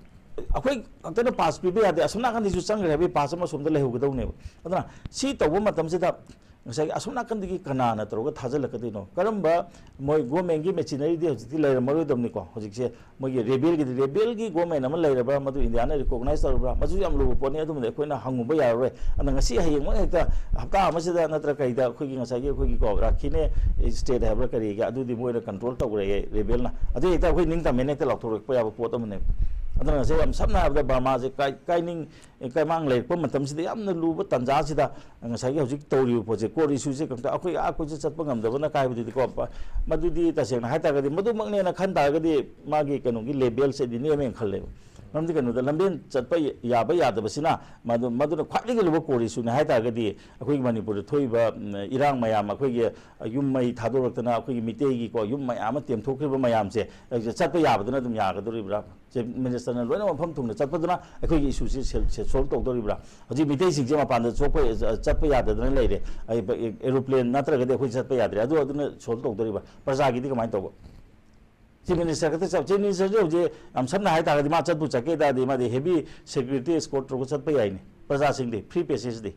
ꯑꯩꯈꯣꯏ ꯈꯛꯇꯅ ꯄꯥꯁ ꯄꯤꯕ ꯌꯥꯗꯦ, ꯑꯁꯣꯝ ꯅꯥꯀꯟꯗꯁꯨ ꯆꯪꯈ꯭ꯔꯦ ꯍꯥꯏꯕꯒꯤ ꯄꯥꯁ ꯑꯃ ꯑꯁꯣꯝꯗ ꯂꯩꯍꯧꯒꯗꯧꯅꯦꯕ꯫ ꯑꯗꯨꯅ ꯁꯤ ꯇꯧꯕ ꯃꯇꯝꯁꯤꯗ ꯉꯁꯥꯏꯒꯤ ꯑꯁꯣꯝ ꯅꯥꯀꯟꯗꯒꯤ ꯀꯅꯥꯅ ꯇꯧꯔꯒ ꯊꯥꯖꯤꯜꯂꯛꯀꯗꯣꯏꯅꯣ? ꯀꯔꯝꯕ, ꯃꯣꯏ ꯒꯣꯔꯃꯦꯟꯒꯤ ꯃꯦꯆꯤꯅꯔꯤꯗꯤ ꯍꯧꯖꯤꯛꯇꯤ ꯂꯩꯔꯝꯃꯔꯣꯏꯗꯕꯅꯤꯀꯣ꯫ ꯍꯧꯖꯤꯛꯁꯦ ꯃꯣꯏꯒꯤ ꯔꯦꯕꯦꯜꯒꯤꯗꯤ, ꯔꯦꯕꯦꯜꯒꯤ ꯒꯣꯔꯃꯦꯟ ꯑꯃ ꯂꯩꯔꯕ꯭ꯔꯥ, ꯃꯗꯨ ꯏꯟꯗꯤꯌꯥꯅ ꯔꯤꯀꯣꯛꯅꯥꯏꯁ ꯇꯧꯔꯕ꯭ꯔꯥ, ꯃꯁꯤꯁꯨ ꯌꯥꯝ ꯂꯨꯕ ꯄꯣꯠꯅꯤ꯫ ꯑꯗꯨꯝꯕꯗꯤ ꯑꯩꯈꯣꯏꯅ ꯍꯪꯉꯨꯕ ꯌꯥꯔꯔꯣꯏ꯫ ꯑꯗꯨꯅ ꯉꯁꯤ ꯍꯌꯦꯡꯃꯛ ꯍꯦꯛꯇ ꯍꯞꯇꯥ ꯑꯃꯁꯤꯗ ꯅꯠꯇ꯭ꯔ ꯀꯩꯗ ꯑꯩꯈꯣꯏꯒꯤ ꯉꯁꯥꯏꯒꯤ ꯑꯩꯈꯣꯏꯒꯤꯀꯣ ꯔꯥꯈꯤꯅꯦ ꯁ꯭ꯇꯦꯠ ꯍꯥꯏꯕ꯭ꯔꯥ ꯀꯔꯤꯒꯤ, ꯑꯗꯨꯗꯤ ꯃꯣꯏꯅ ꯀꯟꯇ꯭ꯔꯣꯜ ꯇꯧꯔꯦ ꯔꯦꯕꯦꯜꯅ꯫ ꯑꯗꯨ ꯍꯦꯛꯇ ꯑꯩꯈꯣꯏ ꯅꯤꯡꯇꯝꯃꯦꯅ ꯍꯦꯛꯇ ꯂꯥꯎꯊꯣꯔꯛꯄ ꯌꯥꯕ ꯄꯣꯠ ꯑꯃꯅꯦꯕ꯫ ꯑꯗꯨꯅ ꯉꯁꯥꯏ ꯌꯥꯝ ꯁꯝꯅ ꯍꯥꯏꯔꯕꯗ ꯕꯔꯃꯥꯁꯦ ꯀꯥꯏ-, ꯀꯥꯏꯅꯤꯡ-, ꯀꯥꯏꯃꯥꯡ ꯂꯩꯔꯛꯄ ꯃꯇꯝꯁꯤꯗ, ꯌꯥꯝꯅ ꯂꯨꯕ ꯇꯥꯟꯖꯥꯁꯤꯗ ꯉꯁꯥꯏꯒꯤ ꯍꯧꯖꯤꯛ ꯇꯧꯔꯤꯕ ꯄꯣꯠꯁꯦ, ꯀꯣꯔꯠ ꯏꯁꯨꯁꯦ ꯀꯩꯝꯇ ꯑꯩꯈꯣꯏ ꯑꯥ ꯀꯣꯏꯆꯠ ꯆꯠꯄ ꯉꯝꯗꯕꯅ ꯀꯥꯏꯕꯗꯨꯗꯤꯀꯣ, ꯄ-, ꯃꯗꯨꯗꯤ ꯇꯁꯦꯡꯅ ꯍꯥꯏ ꯇꯥꯔꯒꯗꯤ, ꯃꯗꯨꯃꯛꯅꯦꯅ ꯈꯟ ꯇꯥꯔꯒꯗꯤ ꯃꯥꯒꯤ ꯀꯩꯅꯣꯒꯤ ꯂꯦꯕꯦꯜꯁꯦ ꯗꯤ ꯅꯦꯝꯃꯦꯅ ꯈꯜꯂꯦꯕ꯫ ꯃꯔꯝꯗꯤ ꯀꯩꯅꯣꯗ ꯂꯝꯕꯦꯟ ꯆꯠꯄ ꯌꯥꯕ ꯌꯥꯗꯕꯁꯤꯅ ꯃꯗꯨ, ꯃꯗꯨꯅ ꯈ꯭ꯋꯥꯏꯗꯒꯤ ꯂꯨꯕ ꯀꯣꯔꯠ ꯏꯁꯨꯅꯦ ꯍꯥꯏ ꯇꯥꯔꯒꯗꯤ, ꯑꯩꯈꯣꯏꯒꯤ ꯃꯅꯤꯄꯨꯔꯗ ꯊꯣꯛꯏꯕ, ꯎꯝ, ꯏꯔꯥꯡ ꯃꯌꯥꯝ, ꯑꯩꯈꯣꯏꯒꯤ ꯌꯨꯝ ꯃꯩ ꯊꯥꯗꯣꯔꯛꯇꯅ ꯑꯩꯈꯣꯏꯒꯤ ꯃꯤꯇꯩꯒꯤꯀꯣ ꯌꯨꯝ ꯃꯌꯥꯝ ꯑꯃ ꯇꯦꯝꯊꯣꯛꯈ꯭ꯔꯤꯕ ꯃꯌꯥꯝꯁꯦ, ꯑꯩꯁꯦ ꯆꯠꯄ ꯌꯥꯕꯗꯨꯅ ꯑꯗꯨꯝ ꯌꯥꯒꯗꯧꯔꯤꯕ꯭ꯔꯥ? ꯆꯤꯐ ꯃꯤꯅꯤꯁꯇꯔꯅ ꯂꯣꯏꯅ ꯃꯐꯝ ꯊꯨꯡꯅ ꯆꯠꯄꯗꯨꯅ ꯑꯩꯈꯣꯏꯒꯤ ꯏꯁꯨꯁꯤ ꯁꯦ-, ꯁꯦ-, ꯁꯣꯜꯕ ꯇꯧꯗꯧꯔꯤꯕ꯭ꯔꯥ? ꯍꯧꯖꯤꯛ ꯃꯤꯇꯩꯁꯤꯡꯁꯦ ꯃꯄꯥꯟꯗ ꯊꯣꯛꯄ, ꯑ, ꯆꯠꯄ ꯌꯥꯗꯗꯅ ꯂꯩꯔꯦ꯫ ꯑꯩ, ꯑꯦꯔꯣꯄ꯭ꯂꯦꯟ ꯅꯠꯇ꯭ꯔꯒꯗꯤ ꯑꯩꯈꯣꯏ ꯆꯠꯄ ꯌꯥꯗ꯭ꯔꯦ꯫ ꯑꯗꯨ, ꯑꯗꯨꯅ ꯁꯣꯜꯕ ꯇꯧꯗꯧꯔꯤꯕ꯭ꯔꯥ? ꯄ꯭ꯔꯖꯥꯒꯤꯗꯤ ꯀꯃꯥꯏꯅ ꯇꯧꯕ? ꯆꯤꯐ ꯃꯤꯅꯤꯁꯇꯔ ꯈꯛꯇ ꯆꯠ-, ꯆꯤꯐ ꯃꯤꯅꯤꯁꯇꯔꯁꯦ ꯍꯧꯖꯤꯛ ꯌꯥꯝ ꯁꯝꯅ ꯍꯥꯏ ꯇꯥꯔꯒꯗꯤ ꯃꯥ ꯆꯠꯄꯨ ꯆꯠꯀꯦ ꯇꯥꯔꯗꯤ ꯃꯥꯗꯤ ꯍꯦꯚꯤ ꯁꯦꯀ꯭ꯌꯨꯔꯤꯇꯤ ꯑꯦꯁꯀꯣꯔꯠ ꯇꯧꯔꯒ ꯆꯠꯄ ꯌꯥꯏꯅꯦ꯫ ꯄ꯭ꯔꯖꯥꯁꯤꯡꯗꯤ, ꯐ꯭ꯔꯤ ꯄꯦꯁꯦꯖꯗꯤ꯫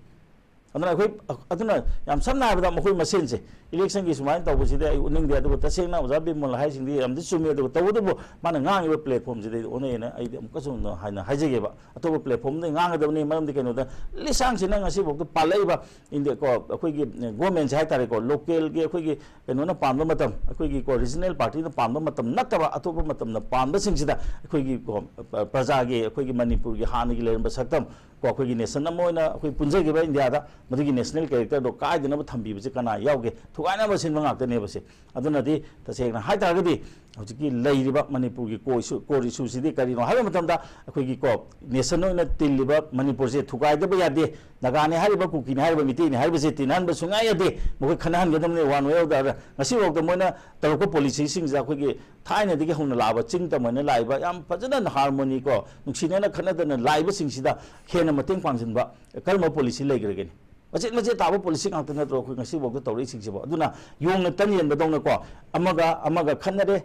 ꯑꯗꯨꯅ ꯑꯩꯈꯣꯏ, ꯑꯗꯨꯅ ꯌꯥꯝ ꯁꯝꯅ ꯍꯥꯏꯔꯕꯗ ꯃꯈꯣꯏ ꯃꯁꯦꯟꯁꯦ ꯏꯂꯦꯛꯁꯟꯒꯤ ꯁꯨꯃꯥꯏꯅ ꯇꯧꯕꯁꯤꯗꯤ ꯑꯩ ꯎꯠꯅꯤꯡꯗꯦ꯫ ꯑꯗꯨꯒ ꯇꯁꯦꯡꯅ ꯑꯣꯖꯥ ꯕꯤꯃꯣꯜ ꯍꯥꯏꯁꯤꯡꯗꯤ ꯌꯥꯝꯗꯤ ꯆꯨꯝꯃꯤ, ꯑꯗꯨꯒ ꯇꯧꯕꯇꯕꯨ ꯃꯥꯅ ꯉꯥꯡꯉꯤꯕ ꯄ꯭ꯂꯦꯠꯐꯣꯝꯁꯤꯗ ꯑꯩ ꯑꯣꯟꯅꯩꯌꯦꯅ ꯑꯩꯗꯤ ꯑꯃꯨꯛꯀꯁꯨ ꯍꯥꯏꯅ ꯍꯥꯏꯖꯒꯦꯕ꯫ ꯑꯇꯣꯞꯄ ꯄ꯭ꯂꯦꯠꯐꯣꯝꯗ ꯉꯥꯡꯒꯗꯕꯅꯤ꯫ ꯃꯔꯝꯗꯤ ꯀꯩꯅꯣꯗ, ꯂꯤꯁꯥꯡꯁꯤꯅ ꯉꯁꯤꯐꯥꯎꯗ ꯄꯥꯜꯂꯛꯏꯕ ꯏꯟꯗꯤꯌꯥ ꯀꯣ, ꯑꯩꯈꯣꯏꯒꯤ ꯒꯣꯔꯃꯦꯟꯁꯦ ꯍꯥꯏ ꯇꯥꯔꯦꯀꯣ, ꯂꯣꯀꯦꯜꯒꯤ ꯑꯩꯈꯣꯏꯒꯤ ꯀꯩꯅꯣꯅ ꯄꯥꯟꯕ ꯃꯇꯝ, ꯑꯩꯈꯣꯏꯒꯤ ꯀꯣ ꯔꯤꯖꯅꯦꯜ ꯄꯥꯔꯇꯤꯅ ꯄꯥꯟꯕ ꯃꯇꯝ ꯅꯠꯇꯕ ꯑꯇꯣꯞꯄ ꯃꯇꯝꯗ ꯄꯥꯟꯕꯁꯤꯡꯁꯤꯗ ꯑꯩꯈꯣꯏꯒꯤ ꯀꯣ ꯄ꯭ꯔꯖꯥꯒꯤ, ꯑꯩꯈꯣꯏꯒꯤ ꯃꯅꯤꯄꯨꯔꯒꯤ ꯍꯥꯟꯅꯒꯤ ꯂꯩꯔꯝꯕ ꯁꯛꯇꯝ ꯀꯣ ꯑꯩꯈꯣꯏꯒꯤ ꯅꯦꯁꯟ ꯑꯃ ꯑꯣꯏꯅ ꯑꯩꯈꯣꯏ ꯄꯨꯟꯖꯈꯤꯕ ꯏꯟꯗꯤꯌꯥꯗ ꯃꯗꯨꯒꯤ ꯅꯦꯁꯅꯦꯜ ꯀꯦꯔꯦꯛꯇꯔꯗꯣ ꯀꯥꯏꯗꯅꯕ ꯊꯝꯕꯤꯕꯁꯦ ꯀꯅꯥ ꯌꯥꯎꯒꯦ? ꯊꯨꯒꯥꯏꯅꯕ ꯁꯤꯟꯕ ꯉꯥꯛꯇꯅꯦꯕ ꯁꯦ꯫ ꯑꯗꯨꯅꯗꯤ ꯇꯁꯦꯡꯅ ꯍꯥꯏ ꯇꯥꯔꯒꯗꯤ ꯍꯧꯖꯤꯛꯀꯤ ꯂꯩꯔꯤꯕ ꯃꯅꯤꯄꯨꯔꯒꯤ ꯀꯣ ꯏꯁꯨ, ꯀꯣꯔ ꯏꯁꯨꯁꯤꯗꯤ ꯀꯔꯤꯅꯣ ꯍꯥꯏꯕ ꯃꯇꯝꯗ ꯑꯩꯈꯣꯏꯒꯤ ꯀꯣ ꯅꯦꯁꯟ ꯑꯣꯏꯅ ꯇꯤꯜꯂꯤꯕ ꯃꯅꯤꯄꯨꯔꯁꯦ ꯊꯨꯒꯥꯏꯗꯕ ꯌꯥꯗꯦ꯫ ꯅꯥꯒꯥꯅꯤ ꯍꯥꯏꯔꯤꯕ, ꯀꯨꯀꯤꯅꯤ ꯍꯥꯏꯔꯤꯕ, ꯃꯤꯇꯩꯅꯤ ꯍꯥꯏꯔꯤꯕꯁꯦ ꯇꯤꯟꯅꯍꯟꯕ ꯁꯨꯡꯌꯥ ꯌꯥꯗꯦ꯫ ꯃꯈꯣꯏ ꯈꯠꯅꯍꯟꯒꯗꯕꯅꯤ one way or the other꯫ ꯉꯁꯤꯐꯥꯎꯗ ꯃꯣꯏꯅ ꯇꯧꯔꯛꯄ ꯄꯣꯂꯤꯁꯤꯁꯤꯡꯁꯦ ꯑꯩꯈꯣꯏꯒꯤ ꯊꯥꯏꯅꯗꯒꯤ ꯍꯧꯅ ꯂꯥꯛꯑꯕ ꯆꯤꯡ ꯇꯝ ꯑꯣꯏꯅ ꯂꯥꯛꯏꯕ ꯌꯥꯝ ꯐꯖꯅ ꯍꯥꯔꯃꯣꯅꯤ ꯀꯣ ꯅꯨꯡꯁꯤꯅꯅ ꯈꯠꯅꯗꯅ ꯂꯥꯛꯏꯕꯁꯤꯡꯁꯤꯗ ꯍꯦꯟꯅ ꯃꯇꯦꯡ ꯄꯥꯡꯁꯤꯟꯕ ꯀꯔꯝꯕ ꯄꯣꯂꯤꯁꯤ ꯂꯩꯈ꯭ꯔꯒꯦꯅꯦ? ꯃꯆꯦꯠ ꯃꯆꯦꯠ ꯇꯥꯕ ꯄꯣꯂꯤꯁꯤ ꯉꯥꯛꯇ ꯅꯠꯇ꯭ꯔꯣ ꯑꯩꯈꯣꯏ ꯉꯁꯤꯐꯥꯎꯗ ꯇꯧꯔꯛꯏꯁꯤꯡꯁꯤꯕꯣ? ꯑꯗꯨꯅ ꯌꯣꯡꯅ ꯇꯟ ꯌꯦꯟꯕꯗꯧꯅꯀꯣ ꯑꯃꯒ ꯑꯃꯒ ꯈꯠꯅꯔꯦ,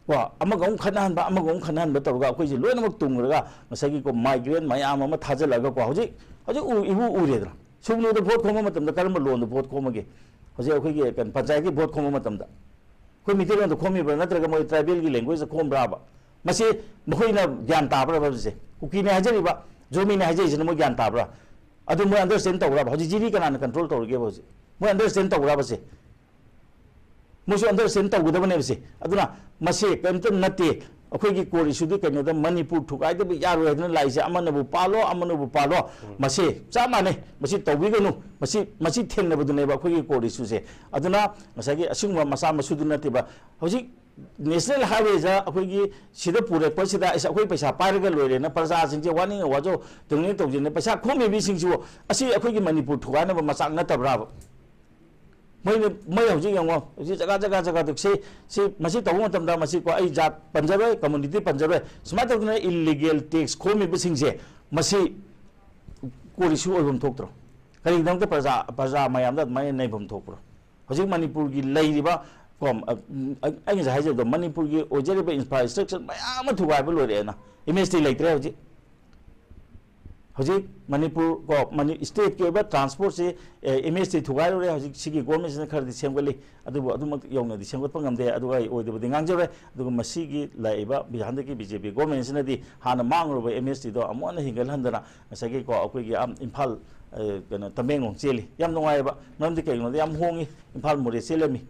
ꯀꯣ ꯑꯃꯒ ꯑꯃꯨꯛ ꯈꯠꯅꯍꯟꯕ, ꯑꯃꯒ ꯑꯃꯨꯛ ꯈꯠꯅꯍꯟꯕ ꯇꯧꯔꯒ ꯑꯩꯈꯣꯏꯁꯦ ꯂꯣꯏꯅꯃꯛ ꯇꯨꯡꯈ꯭ꯔꯒ ꯉꯁꯥꯏꯒꯤ ꯀꯣ ꯃꯥꯏꯒ꯭ꯔꯦꯟ ꯃꯌꯥꯝ ꯑꯃ ꯊꯥꯖꯤꯜꯂꯒꯀꯣ ꯍꯧꯖꯤꯛ, ꯍꯧꯖꯤꯛ ꯎ-, ꯏꯎ ꯎꯔꯦꯗꯅ꯫ ꯁꯨꯒꯅꯨꯗ ꯚꯣꯠ ꯈꯣꯝꯕ ꯃꯇꯝꯗ ꯀꯔꯝꯕ ꯂꯣꯟꯗ ꯚꯣꯠ ꯈꯣꯝꯃꯒꯦ? ꯍꯧꯖꯤꯛ ꯑꯩꯈꯣꯏꯒꯤ ꯀꯩꯅꯣ, ꯄꯟꯆꯥꯌꯠꯀꯤ ꯚꯣꯠ ꯈꯣꯝꯕ ꯃꯇꯝꯗ ꯑꯩꯈꯣꯏ ꯃꯤꯇꯩꯂꯣꯟꯗ ꯈꯣꯝꯃꯤꯕ꯭ꯔꯥ, ꯅꯠꯇ꯭ꯔꯒ ꯃꯣꯏ ꯇ꯭ꯔꯥꯏꯕꯦꯜꯒꯤ ꯂꯦꯡꯒ꯭ꯋꯦꯖꯇ ꯈꯣꯝꯕ꯭ꯔꯥꯕ? ꯃꯁꯤ ꯃꯈꯣꯏꯅ ꯒ꯭ꯌꯥꯟ ꯇꯥꯕ꯭ꯔꯥꯕ ꯍꯧꯖꯤꯛꯁꯦ? ꯀꯨꯀꯤꯅꯦ ꯍꯥꯏꯖꯔꯤꯕ, ꯖꯣꯃꯤꯅꯦ ꯍꯥꯏꯖꯔꯤꯁꯤꯅ ꯃꯣꯏ ꯒ꯭ꯌꯥꯟ ꯇꯥꯕ꯭ꯔꯥ? ꯑꯗꯨ ꯃꯣꯏ ꯑꯟꯗꯔꯁ꯭ꯇꯦꯟ ꯇꯧꯕ꯭ꯔꯥꯕ? ꯍꯧꯖꯤꯛ ꯖꯤꯔꯤ ꯀꯅꯥꯅ ꯀꯟꯇ꯭ꯔꯣꯜ ꯇꯧꯔꯤꯒꯦꯕ ꯍꯧꯖꯤꯛ? ꯃꯣꯏ ꯑꯟꯗꯔꯁ꯭ꯇꯦꯟ ꯇꯧꯕ꯭ꯔꯥꯕ ꯁꯦ? ꯃꯣꯏꯁꯨ ꯑꯟꯗꯔꯁ꯭ꯇꯦꯟ ꯇꯧꯒꯗꯕꯅꯦꯕ ꯁꯦ꯫ ꯑꯗꯨꯅ ꯃꯁꯤ ꯀꯔꯤꯝꯇ ꯅꯠꯇꯦ꯫ ꯑꯩꯈꯣꯏꯒꯤ core issue ꯗꯤ ꯀꯩꯅꯣꯗ, ꯃꯅꯤꯄꯨꯔ ꯊꯨꯒꯥꯏꯗꯕ ꯌꯥꯔꯣꯏ ꯍꯥꯏꯗꯅ ꯂꯥꯛꯏꯁꯦ, ꯑꯃꯅꯕꯨ ꯄꯥꯜꯂꯣ, ꯑꯃꯅꯕꯨ ꯄꯥꯜꯂꯣ, ꯃꯁꯤ ꯆꯞ ꯃꯥꯟꯅꯩ꯫ ꯃꯁꯤ ꯇꯧꯕꯤꯒꯅꯨ꯫ ꯃꯁꯤ, ꯃꯁꯤ ꯊꯦꯡꯅꯕꯗꯨꯅꯦꯕ ꯑꯩꯈꯣꯏꯒꯤ core issue ꯁꯦ꯫ ꯑꯗꯨꯅ ꯉꯁꯥꯏꯒꯤ ꯑꯁꯤꯒꯨꯝꯕ ꯃꯆꯥ ꯃꯁꯨꯗꯨ ꯅꯠꯇꯦꯕ꯫ ꯍꯧꯖꯤꯛ ꯅꯦꯁꯅꯦꯜ ꯍꯥꯏꯋꯦꯗ ꯑꯩꯈꯣꯏꯒꯤ ꯁꯤꯗ ꯄꯨꯔꯛꯄꯁꯤꯗ ꯑꯩꯁ, ꯑꯩꯈꯣꯏ ꯄꯩꯁꯥ ꯄꯥꯏꯔꯒ ꯂꯣꯏꯔꯦꯅ ꯄ꯭ꯔꯖꯥꯁꯤꯡꯁꯦ ꯋꯥꯅꯤꯡꯉ ꯋꯥꯖꯧ, ꯇꯧꯅꯤꯡꯉ ꯇꯧꯖꯦꯅ ꯄꯩꯁꯥ ꯈꯣꯝꯃꯤꯕꯁꯤꯡꯁꯤꯕꯨ ꯑꯁꯤ ꯑꯩꯈꯣꯏꯒꯤ ꯃꯅꯤꯄꯨꯔ ꯊꯨꯒꯥꯏꯅꯕ ꯃꯆꯥꯛ ꯅꯠꯇꯕ꯭ꯔꯥꯕ? ꯃꯣꯏꯅ, ꯃꯣꯏ ꯍꯧꯖꯤꯛ ꯌꯦꯡꯉꯣ, ꯍꯧꯖꯤꯛ ꯖꯒꯥ, ꯖꯒꯥ, ꯖꯒꯥꯗ ꯁꯤ, ꯁꯤ, ꯃꯁꯤ ꯇꯧꯕ ꯃꯇꯝꯗ ꯃꯁꯤ ꯀꯣ, ꯑꯩ ꯖꯥꯠ ꯄꯟꯖꯔꯣꯏ, ꯀꯝꯃꯨꯅꯤꯇꯤ ꯄꯟꯖꯔꯣꯏ, ꯁꯨꯃꯥꯏꯅ ꯇꯧꯗꯅ ꯏꯜꯂꯤꯒꯦꯜ ꯇꯦꯛꯁ ꯈꯣꯝꯃꯤꯕꯁꯤꯡꯁꯦ, ꯃꯁꯤ core issue ꯑꯣꯏꯐꯝ ꯊꯣꯛꯇ꯭ꯔꯣ? ꯀꯔꯤꯒꯤꯗꯃꯛꯇ ꯄ꯭ꯔꯖꯥ, ꯄ꯭ꯔꯖꯥ ꯃꯌꯥꯝꯗ ꯑꯗꯨꯃꯥꯏꯅ ꯅꯩꯐꯝ ꯊꯣꯛꯄ꯭ꯔꯣ? ꯍꯧꯖꯤꯛ ꯃꯅꯤꯄꯨꯔꯒꯤ ꯂꯩꯔꯤꯕ ꯀꯣ, ꯑ, ꯑꯩ ꯉꯁꯥꯏ ꯍꯥꯏꯖꯕꯗꯣ, ꯃꯅꯤꯄꯨꯔꯒꯤ ꯑꯣꯏꯖꯔꯤꯕ ꯏꯟꯐ꯭ꯔꯥꯁ꯭ꯇ꯭ꯔꯛꯆꯔ ꯃꯌꯥꯝ ꯑꯃ ꯊꯨꯒꯥꯏꯕ ꯂꯣꯏꯔꯦꯅ, ꯑꯦꯝ ꯑꯦꯁ ꯇꯤ ꯂꯩꯇ꯭ꯔꯦ ꯍꯧꯖꯤꯛ꯫ ꯍꯧꯖꯤꯛ ꯃꯅꯤꯄꯨꯔ ꯀꯣ, ꯃꯅꯤ-, ꯁ꯭ꯇꯦꯠꯀꯤ ꯑꯣꯏꯕ ꯇ꯭ꯔꯥꯟꯁꯄꯣꯔꯠꯁꯤ, ꯑꯦ, ꯑꯦꯝ ꯑꯦꯁ ꯇꯤ ꯊꯨꯒꯥꯏꯔꯨꯔꯦ꯫ ꯍꯧꯖꯤꯛ ꯁꯤꯒꯤ ꯒꯣꯔꯃꯦꯟꯁꯤꯅ ꯈꯔꯗꯤ ꯁꯦꯝꯒꯠꯂꯤ, ꯑꯗꯨꯕꯨ ꯑꯗꯨꯃꯛ ꯌꯧꯅꯗꯤ ꯁꯦꯝꯒꯠꯄ ꯉꯝꯗꯦ꯫ ꯑꯗꯨꯒ ꯑꯩ ꯑꯣꯏꯗꯕꯗꯤ ꯉꯥꯡꯖꯔꯣꯏ꯫ ꯑꯗꯨꯒ ꯃꯁꯤꯒꯤ ꯂꯥꯛꯏꯕ ꯍꯟꯗꯛꯀꯤ ꯕꯤ ꯖꯦ ꯄꯤ ꯒꯣꯔꯃꯦꯟꯁꯤꯅꯗꯤ ꯍꯥꯟꯅ ꯃꯥꯡꯂꯨꯔꯕ ꯑꯦꯝ ꯑꯦꯁ ꯇꯤꯗꯣ ꯑꯃꯨꯛ ꯍꯟꯅ ꯍꯤꯡꯒꯠꯍꯟꯗꯅ, ꯉꯁꯥꯏꯒꯤ ꯀꯣ, ꯑꯩꯈꯣꯏꯒꯤ, ꯑꯝ, ꯏꯝꯐꯥꯜ, ꯑ, ꯀꯩꯅꯣ, ꯇꯃꯦꯡꯂꯣꯡ ꯆꯦꯜꯂꯤ꯫ ꯌꯥꯝ ꯅꯨꯡꯉꯥꯏꯑꯕ, ꯃꯔꯝꯗꯤ ꯀꯩꯒꯤꯅꯣꯗ ꯌꯥꯝ ꯍꯣꯡꯉꯤ꯫ ꯏꯝꯐꯥꯜ ꯃꯣꯔꯦ ꯆꯦꯜꯂꯝꯃꯤ꯫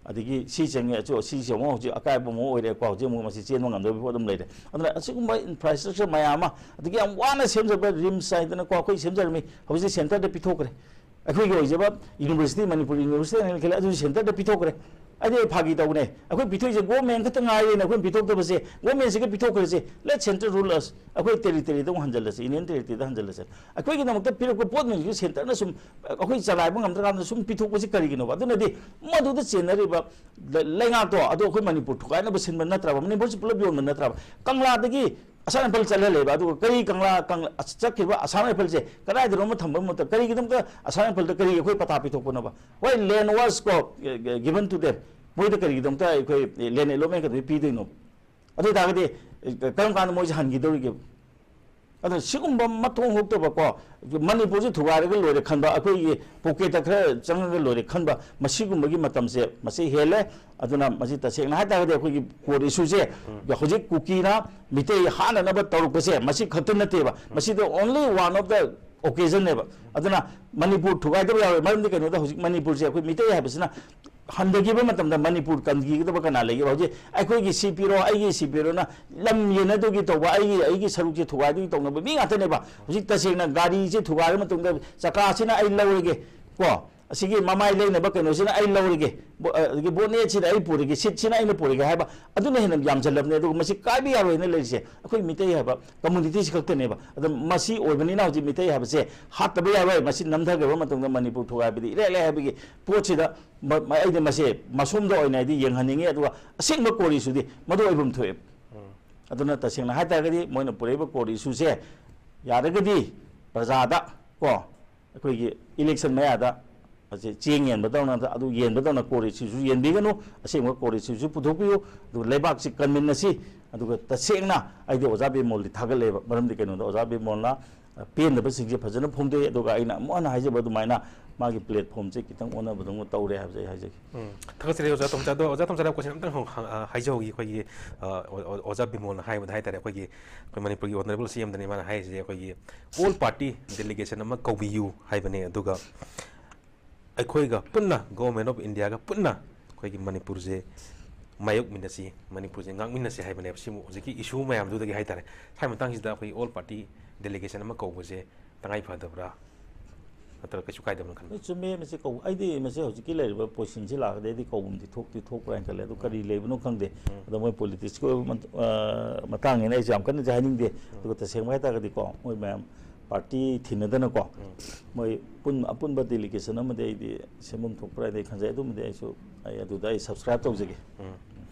ꯑꯗꯒꯤ ꯁꯤ ꯆꯪꯉꯦ, ꯑꯆꯨ-, ꯁꯤꯁꯦ ꯑꯃꯨꯛ ꯍꯧꯖꯤꯛ ꯑꯀꯥꯏꯕ ꯑꯃꯨꯛ ꯑꯣꯏꯔꯦꯀꯣ꯫ ꯍꯧꯖꯤꯛ ꯑꯃꯨꯛ ꯃꯁꯤ ꯆꯦꯟꯕ ꯉꯝꯗꯕꯒꯤ ꯐꯤꯕꯝ ꯑꯗꯨꯝ ꯂꯩꯔꯦ꯫ ꯑꯗꯨꯅ ꯑꯁꯤꯒꯨꯝꯕ ꯏꯟꯐ꯭ꯔꯥꯁ꯭ꯇ꯭ꯔꯛꯆꯔ ꯃꯌꯥꯝ ꯑꯃ, ꯑꯗꯒꯤ ꯌꯥꯝ ꯋꯥꯅ ꯁꯦꯝꯖꯕ ꯔꯤꯝꯁ ꯍꯥꯏꯗꯅꯀꯣ, ꯑꯩꯈꯣꯏ ꯁꯦꯝꯖꯔꯝꯃꯤ, ꯍꯧꯖꯤꯛ ꯁꯦꯟꯇꯔꯗ ꯄꯤꯊꯣꯛꯈ꯭ꯔꯦ꯫ ꯑꯩꯈꯣꯏꯒꯤ ꯑꯣꯏꯖꯕ ꯌꯨꯅꯤꯚꯔꯁꯤꯇꯤ, ꯃꯅꯤꯄꯨꯔ ꯌꯨꯅꯤꯚꯔꯁꯤꯇꯤ ꯍꯥꯏꯅ ꯈꯜꯂꯦ, ꯑꯗꯨꯁꯨ ꯁꯦꯟꯇꯔꯗ ꯄꯤꯊꯣꯛꯈ꯭ꯔꯦ꯫ ꯑꯩꯗꯤ ꯐꯥꯒꯤ ꯇꯧꯕꯅꯦ, ꯑꯩꯈꯣꯏ ꯄꯤꯊꯣꯛꯏꯁꯦ ꯒꯣꯔꯃꯦꯟ ꯈꯛꯇ ꯉꯥꯏꯔꯦꯅ ꯑꯩꯈꯣꯏꯅ ꯄꯤꯊꯣꯛꯇꯕꯁꯦ, ꯒꯣꯔꯃꯦꯟꯁꯤꯒ ꯄꯤꯊꯣꯛꯈ꯭ꯔꯁꯦ, let center rule us, ꯑꯩꯈꯣꯏ ꯇꯦꯔꯤꯇꯣꯔꯤꯗ ꯑꯃꯨꯛ ꯍꯟꯖꯜꯂꯁꯦ, ꯌꯨꯅꯤꯌꯟ ꯇꯦꯔꯤꯇꯣꯔꯤꯗ ꯍꯟꯖꯜꯂꯁꯦ꯫ ꯑꯩꯈꯣꯏꯒꯤꯗꯃꯛꯇ ꯄꯤꯔꯛꯄ ꯄꯣꯠ ꯃꯌꯥꯝꯁꯤꯡꯁꯦ ꯁꯦꯟꯇꯔꯅ ꯁꯨꯝ ꯑꯩꯈꯣꯏ ꯆꯂꯥꯏꯕ ꯉꯝꯗ꯭ꯔꯀꯥꯟꯗ ꯁꯨꯝ ꯄꯤꯊꯣꯛꯄꯁꯤ ꯀꯔꯤꯒꯤꯅꯣꯕ? ꯑꯗꯨꯅꯗꯤ ꯃꯗꯨꯗ ꯆꯦꯟꯅꯔꯤꯕ ꯂꯩ-, ꯂꯩꯉꯥꯛꯇꯣ ꯑꯗꯣ ꯑꯩꯈꯣꯏ ꯃꯅꯤꯄꯨꯔ ꯊꯨꯒꯥꯏꯅꯕ ꯁꯤꯟꯕ ꯅꯠꯇ꯭ꯔꯕ? ꯃꯅꯤꯄꯨꯔꯁꯤ ꯄꯨꯂꯞ ꯌꯣꯟꯕ ꯅꯠꯇ꯭ꯔꯕ? ꯀꯪꯂꯥꯗꯒꯤ ꯑꯁꯥꯝ ꯔꯥꯏꯐꯜ ꯆꯠꯍꯜꯂꯦꯕ, ꯑꯗꯨꯒ ꯀꯔꯤ ꯀꯪꯂꯥ, ꯀꯪꯂꯥ, ꯆꯠꯈꯤꯕ ꯑꯁꯥꯝ ꯔꯥꯏꯐꯜꯁꯦ ꯀꯗꯥꯏꯗꯅꯣ ꯑꯃ ꯊꯝꯕ ꯃꯇꯝꯗ ꯀꯔꯤꯒꯤꯗꯃꯛꯇ ꯑꯁꯥꯝ ꯔꯥꯏꯐꯜꯗ ꯀꯔꯤ ꯑꯩꯈꯣꯏ ꯄꯇꯥ ꯄꯤꯊꯣꯛꯄꯅꯣꯕ? Why land was ꯀꯣ, given to them? ꯃꯣꯏꯗ ꯀꯔꯤꯒꯤꯗꯃꯛꯇ ꯑꯩꯈꯣꯏ land allotment ꯀꯩꯗꯧꯕꯩ ꯄꯤꯗꯣꯏꯅꯣ? ꯑꯗꯨ ꯑꯣꯏꯇꯥꯔꯒꯗꯤ ꯀꯔꯝ ꯀꯥꯟꯗ ꯃꯣꯏꯁꯦ ꯍꯟꯈꯤꯗꯧꯔꯤꯒꯦꯕ? ꯑꯗꯨꯅ ꯁꯤꯒꯨꯝꯕ ꯃꯊꯣꯡ ꯍꯨꯛꯇꯕꯀꯣ, ꯃꯅꯤꯄꯨꯔꯁꯤ ꯊꯨꯒꯥꯏꯔꯒ ꯂꯣꯏꯔꯦ ꯈꯟꯕ, ꯑꯩꯈꯣꯏꯒꯤ ꯄꯣꯀꯦꯠꯇ ꯈꯔ ꯆꯪꯉꯒ ꯂꯣꯏꯔꯦ ꯈꯟꯕ, ꯃꯁꯤꯒꯨꯝꯕꯒꯤ ꯃꯇꯝꯁꯦ ꯃꯁꯤ ꯍꯦꯜꯂꯦ꯫ ꯑꯗꯨꯅ ꯃꯁꯤ ꯇꯁꯦꯡꯅ ꯍꯥꯏꯇꯥꯔꯒꯗꯤ ꯑꯩꯈꯣꯏꯒꯤ ꯀꯣꯔꯠ ꯏꯁꯨꯁꯦ ꯍꯧꯖꯤꯛ ꯀꯨꯀꯤꯅ ꯃꯤꯇꯩ ꯍꯥꯠꯅꯅꯕ ꯇꯧꯔꯛꯄꯁꯦ ꯃꯁꯤ ꯈꯛꯇ ꯅꯠꯇꯦꯕ, ꯃꯁꯤꯗ only one of the occasion ꯅꯦꯕ꯫ ꯑꯗꯨꯅ ꯃꯅꯤꯄꯨꯔ ꯊꯨꯒꯥꯏꯗꯕ ꯌꯥꯔꯣꯏ꯫ ꯃꯔꯝꯗꯤ ꯀꯩꯅꯣꯗ ꯍꯧꯖꯤꯛ ꯃꯅꯤꯄꯨꯔꯁꯦ ꯑꯩꯈꯣꯏ ꯃꯤꯇꯩ ꯍꯥꯏꯕꯁꯤꯅ ꯍꯟꯊꯈꯤꯕ ꯃꯇꯝꯗ ꯃꯅꯤꯄꯨꯔ ꯀꯟꯈꯤꯒꯗꯕ ꯀꯅꯥ ꯂꯩꯒꯦꯕ? ꯍꯧꯖꯤꯛ ꯑꯩꯈꯣꯏꯒꯤ ꯁꯤ ꯄꯤꯔꯣ, ꯑꯩꯒꯤ ꯁꯤ ꯄꯤꯔꯣꯅ ꯂꯝ ꯌꯦꯟꯅꯗꯨꯒꯤ ꯇꯧꯕ, ꯑꯩꯒꯤ, ꯑꯩꯒꯤ ꯁꯔꯨꯛꯁꯦ ꯊꯨꯒꯥꯏꯗꯨꯒꯤ ꯇꯧꯅꯕ ꯃꯤ ꯉꯥꯛꯇꯅꯦꯕ꯫ ꯍꯧꯖꯤꯛ ꯇꯁꯦꯡꯅ ꯒꯥꯔꯤꯁꯦ ꯊꯨꯒꯥꯏꯔ ꯃꯇꯨꯡꯗ ꯆꯀꯥꯁꯤꯅ ꯑꯩ ꯂꯧꯔꯒꯦ ꯀꯣ, ꯑꯁꯤꯒꯤ ꯃꯃꯥꯏ ꯂꯩꯅꯕ ꯀꯩꯅꯣꯁꯤꯅ ꯑꯩ ꯂꯧꯔꯒꯦ, ꯕꯣ-, ꯑ, ꯑꯗꯒꯤ ꯕꯣꯅꯦꯠꯁꯤꯗ ꯑꯩ ꯄꯨꯔꯒꯦ, ꯁꯤꯠꯁꯤꯅ ꯑꯩꯅ ꯄꯨꯔꯒꯦ ꯍꯥꯏꯕ, ꯑꯗꯨꯅ ꯍꯦꯟꯅ ꯌꯥꯝꯁꯤꯜꯂꯕꯅꯦ꯫ ꯑꯗꯨꯒ ꯃꯁꯤ ꯀꯥꯏꯕ ꯌꯥꯔꯣꯏꯅ ꯂꯩꯔꯤꯁꯦ ꯑꯩꯈꯣꯏ ꯃꯤꯇꯩ ꯍꯥꯏꯕ ꯀꯝꯃꯨꯅꯤꯇꯤꯁꯤ ꯈꯛꯇꯅꯦꯕ꯫ ꯑꯗꯣ ꯃꯁꯤ ꯑꯣꯏꯕꯅꯤꯅ ꯍꯧꯖꯤꯛ ꯃꯤꯇꯩ ꯍꯥꯏꯕꯁꯦ ꯍꯥꯠꯇꯕ ꯌꯥꯔꯣꯏ꯫ ꯃꯁꯤ ꯅꯝꯊꯈ꯭ꯔꯕ ꯃꯇꯨꯡꯗ ꯃꯅꯤꯄꯨꯔ ꯊꯨꯒꯥꯏꯕꯗꯤ ꯏꯔꯦꯛ ꯂꯩ ꯍꯥꯏꯕꯒꯤ ꯄꯣꯠꯁꯤꯗ ꯃ-, ꯃ-, ꯑꯩꯗꯤ ꯃꯁꯦ ꯃꯁꯣꯝꯗ ꯑꯣꯏꯅ ꯑꯩꯗꯤ ꯌꯦꯡꯍꯟꯅꯤꯡꯉꯤ꯫ ꯑꯗꯨꯒ ꯑꯁꯦꯡꯕ ꯀꯣꯔꯠ ꯏꯁꯨꯗꯤ ꯃꯗꯨ ꯑꯣꯏꯐꯝ ꯊꯣꯛꯑꯦ꯫ ꯑꯗꯨꯅ ꯇꯁꯦꯡꯅ ꯍꯥꯏꯇꯥꯔꯒꯗꯤ ꯃꯣꯏꯅ ꯄꯨꯔꯛꯏꯕ ꯀꯣꯔꯠ ꯏꯁꯨꯁꯦ ꯌꯥꯔꯒꯗꯤ ꯄ꯭ꯔꯖꯥꯗ ꯀꯣ, ꯑꯩꯈꯣꯏꯒꯤ ꯏꯂꯦꯛꯁꯟ ꯃꯌꯥꯗ ꯃꯁꯤ ꯆꯦꯡ ꯌꯦꯟꯕꯗꯧꯅ, ꯑꯗꯨ ꯌꯦꯟꯕꯗꯧꯅ ꯀꯣꯔꯠ ꯏꯁꯨꯁꯨ ꯌꯦꯟꯕꯤꯒꯅꯨ, ꯑꯁꯦꯡꯕ ꯀꯣꯔꯠ ꯏꯁꯨꯁꯨ ꯄꯨꯊꯣꯛꯄꯤꯌꯨ꯫ ꯑꯗꯨꯒ ꯂꯩꯕꯥꯛꯁꯤ ꯀꯟꯃꯤꯟꯅꯁꯤ꯫ ꯑꯗꯨꯒ ꯇꯁꯦꯡꯅ ꯑꯩꯗꯤ ꯑꯣꯖꯥ ꯕꯤꯃꯣꯜꯗꯤ ꯊꯥꯒꯠꯂꯦꯕ꯫ ꯃꯔꯝꯗꯤ ꯀꯩꯅꯣꯗ ꯑꯣꯖꯥ ꯕꯤꯃꯣꯜꯅ ꯄꯦꯟꯗꯕꯁꯤꯡꯁꯦ ꯐꯖꯅ ꯐꯣꯡꯗꯣꯛꯑꯦ꯫ ꯑꯗꯨꯒ ꯑꯩꯅ ꯑꯃꯨꯛ ꯍꯟꯅ ꯍꯥꯏꯖꯕ ꯑꯗꯨꯃꯥꯏꯅ ꯃꯥꯒꯤ ꯄ꯭ꯂꯦꯠꯐꯣꯝꯁꯦ ꯈꯤꯇꯪ ꯑꯣꯟꯅꯕꯗꯧꯅ ꯇꯧꯔꯦ ꯍꯥꯏꯕꯁꯦ ꯑꯩ ꯍꯥꯏꯖꯒꯦ꯫ ꯎꯝ꯫ ꯊꯥꯒꯠꯆꯔꯤ ꯑꯣꯖꯥ ꯇꯣꯝꯆꯥ꯫ ꯑꯗꯣ ꯑꯣꯖꯥ ꯇꯣꯝꯆꯥꯗ ꯀꯣꯏꯁꯟ ꯑꯃꯇꯪ ꯍꯪ-, ꯍꯪ-, ꯑ, ꯍꯥꯏꯖꯍꯧꯒꯦ꯫ ꯑꯩꯈꯣꯏꯒꯤ, ꯑ, ꯑꯣ-, ꯑꯣ-, ꯑꯣꯖꯥ ꯕꯤꯃꯣꯜꯅ ꯍꯥꯏꯕꯗ ꯍꯥꯏꯇꯥꯔꯦ, ꯑꯩꯈꯣꯏꯒꯤ, ꯑꯩꯈꯣꯏ ꯃꯅꯤꯄꯨꯔꯒꯤ ꯑꯣꯅꯔꯦꯕꯜ ꯁꯤ ꯑꯦꯝꯗꯅꯤ ꯃꯥꯅ ꯍꯥꯏꯔꯤꯁꯦ, ꯑꯩꯈꯣꯏꯒꯤ all party delegation ꯑꯃ ꯀꯧꯕꯤꯌꯨ ꯍꯥꯏꯕꯅꯦ꯫ ꯑꯗꯨꯒ ꯑꯩꯈꯣꯏꯒ ꯄꯨꯟꯅ, Government of Indiaꯒ ꯄꯨꯟꯅ ꯑꯩꯈꯣꯏꯒꯤ ꯃꯅꯤꯄꯨꯔꯁꯦ ꯃꯥꯌꯣꯛꯃꯤꯟꯅꯁꯤ, ꯃꯅꯤꯄꯨꯔꯁꯦ ꯉꯥꯛꯃꯤꯟꯅꯁꯤ ꯍꯥꯏꯕꯅꯦꯕ꯫ ꯁꯤꯕꯨ ꯍꯧꯖꯤꯛꯀꯤ ꯏꯁꯨ ꯃꯌꯥꯝꯗꯨꯗꯒꯤ ꯍꯥꯏꯇꯥꯔꯦ, ꯁ꯭ꯋꯥꯏ ꯃꯇꯥꯡꯁꯤꯗ ꯑꯩꯈꯣꯏꯒꯤ all party delegation ꯑꯃ ꯀꯧꯕꯁꯦ ꯇꯉꯥꯏ ꯐꯗꯕ꯭ꯔꯥ, ꯅꯠꯇ꯭ꯔꯒ ꯀꯩꯁꯨ ꯀꯥꯏꯗꯕ꯭ꯔꯥ ꯈꯟꯕ꯭ꯔꯥ? ꯂꯣꯏ ꯆꯨꯝꯃꯦ꯫ ꯃꯁꯤ ꯀꯧ-, ꯑꯩꯗꯤ ꯃꯁꯤ ꯍꯧꯖꯤꯛꯀꯤ ꯂꯩꯔꯤꯕ ꯄꯣꯖꯤꯁꯟꯁꯤ ꯂꯥꯛꯑꯒꯗꯤ ꯑꯩꯗꯤ ꯀꯧꯕꯝꯗꯤ ꯊꯣꯛꯇꯤ ꯊꯣꯛꯄ꯭ꯔꯥ ꯍꯥꯏꯅ ꯈꯜꯂꯦ꯫ ꯑꯗꯨ ꯀꯔꯤ ꯂꯩꯕꯅꯣ ꯈꯪꯗꯦ꯫ ꯎꯝ꯫ ꯑꯗꯣ ꯃꯣꯏ ꯄꯣꯂꯤꯇꯤꯛꯁꯀꯤ ꯑꯣꯏꯕ ꯃꯠ-, ꯑ, ꯃꯇꯥꯡꯅꯤꯅ ꯑꯩꯁꯨ ꯌꯥꯝ ꯀꯟꯅꯗꯤ ꯍꯥꯏꯅꯤꯡꯗꯦ꯫ ꯎꯝ꯫ ꯑꯗꯨꯒ ꯇꯁꯦꯡꯕ ꯍꯥꯏꯇꯥꯔꯒꯗꯤꯀꯣ, ꯃꯣꯏ ꯃꯌꯥꯝ ꯄꯥꯔꯇꯤ ꯊꯤꯅꯗꯅꯀꯣ, ꯎꯝ꯫ ꯃꯣꯏ ꯄꯨꯟ-, ꯑꯄꯨꯟꯕ ꯗꯦꯂꯤꯒꯦꯁꯟ ꯑꯃꯗꯤ ꯑꯩꯗꯤ ꯁꯦꯝꯐꯝ ꯊꯣꯛꯄ꯭ꯔꯥ ꯍꯥꯏꯅ ꯑꯩ ꯈꯟꯖꯩ꯫ ꯑꯗꯨꯃꯗꯤ ꯑꯩꯁꯨ, ꯑꯩ ꯑꯗꯨꯗ ꯑꯩ ꯁꯕꯁꯀ꯭ꯔꯥꯏꯕ ꯇꯧꯖꯒꯦ꯫ ꯎꯝ꯫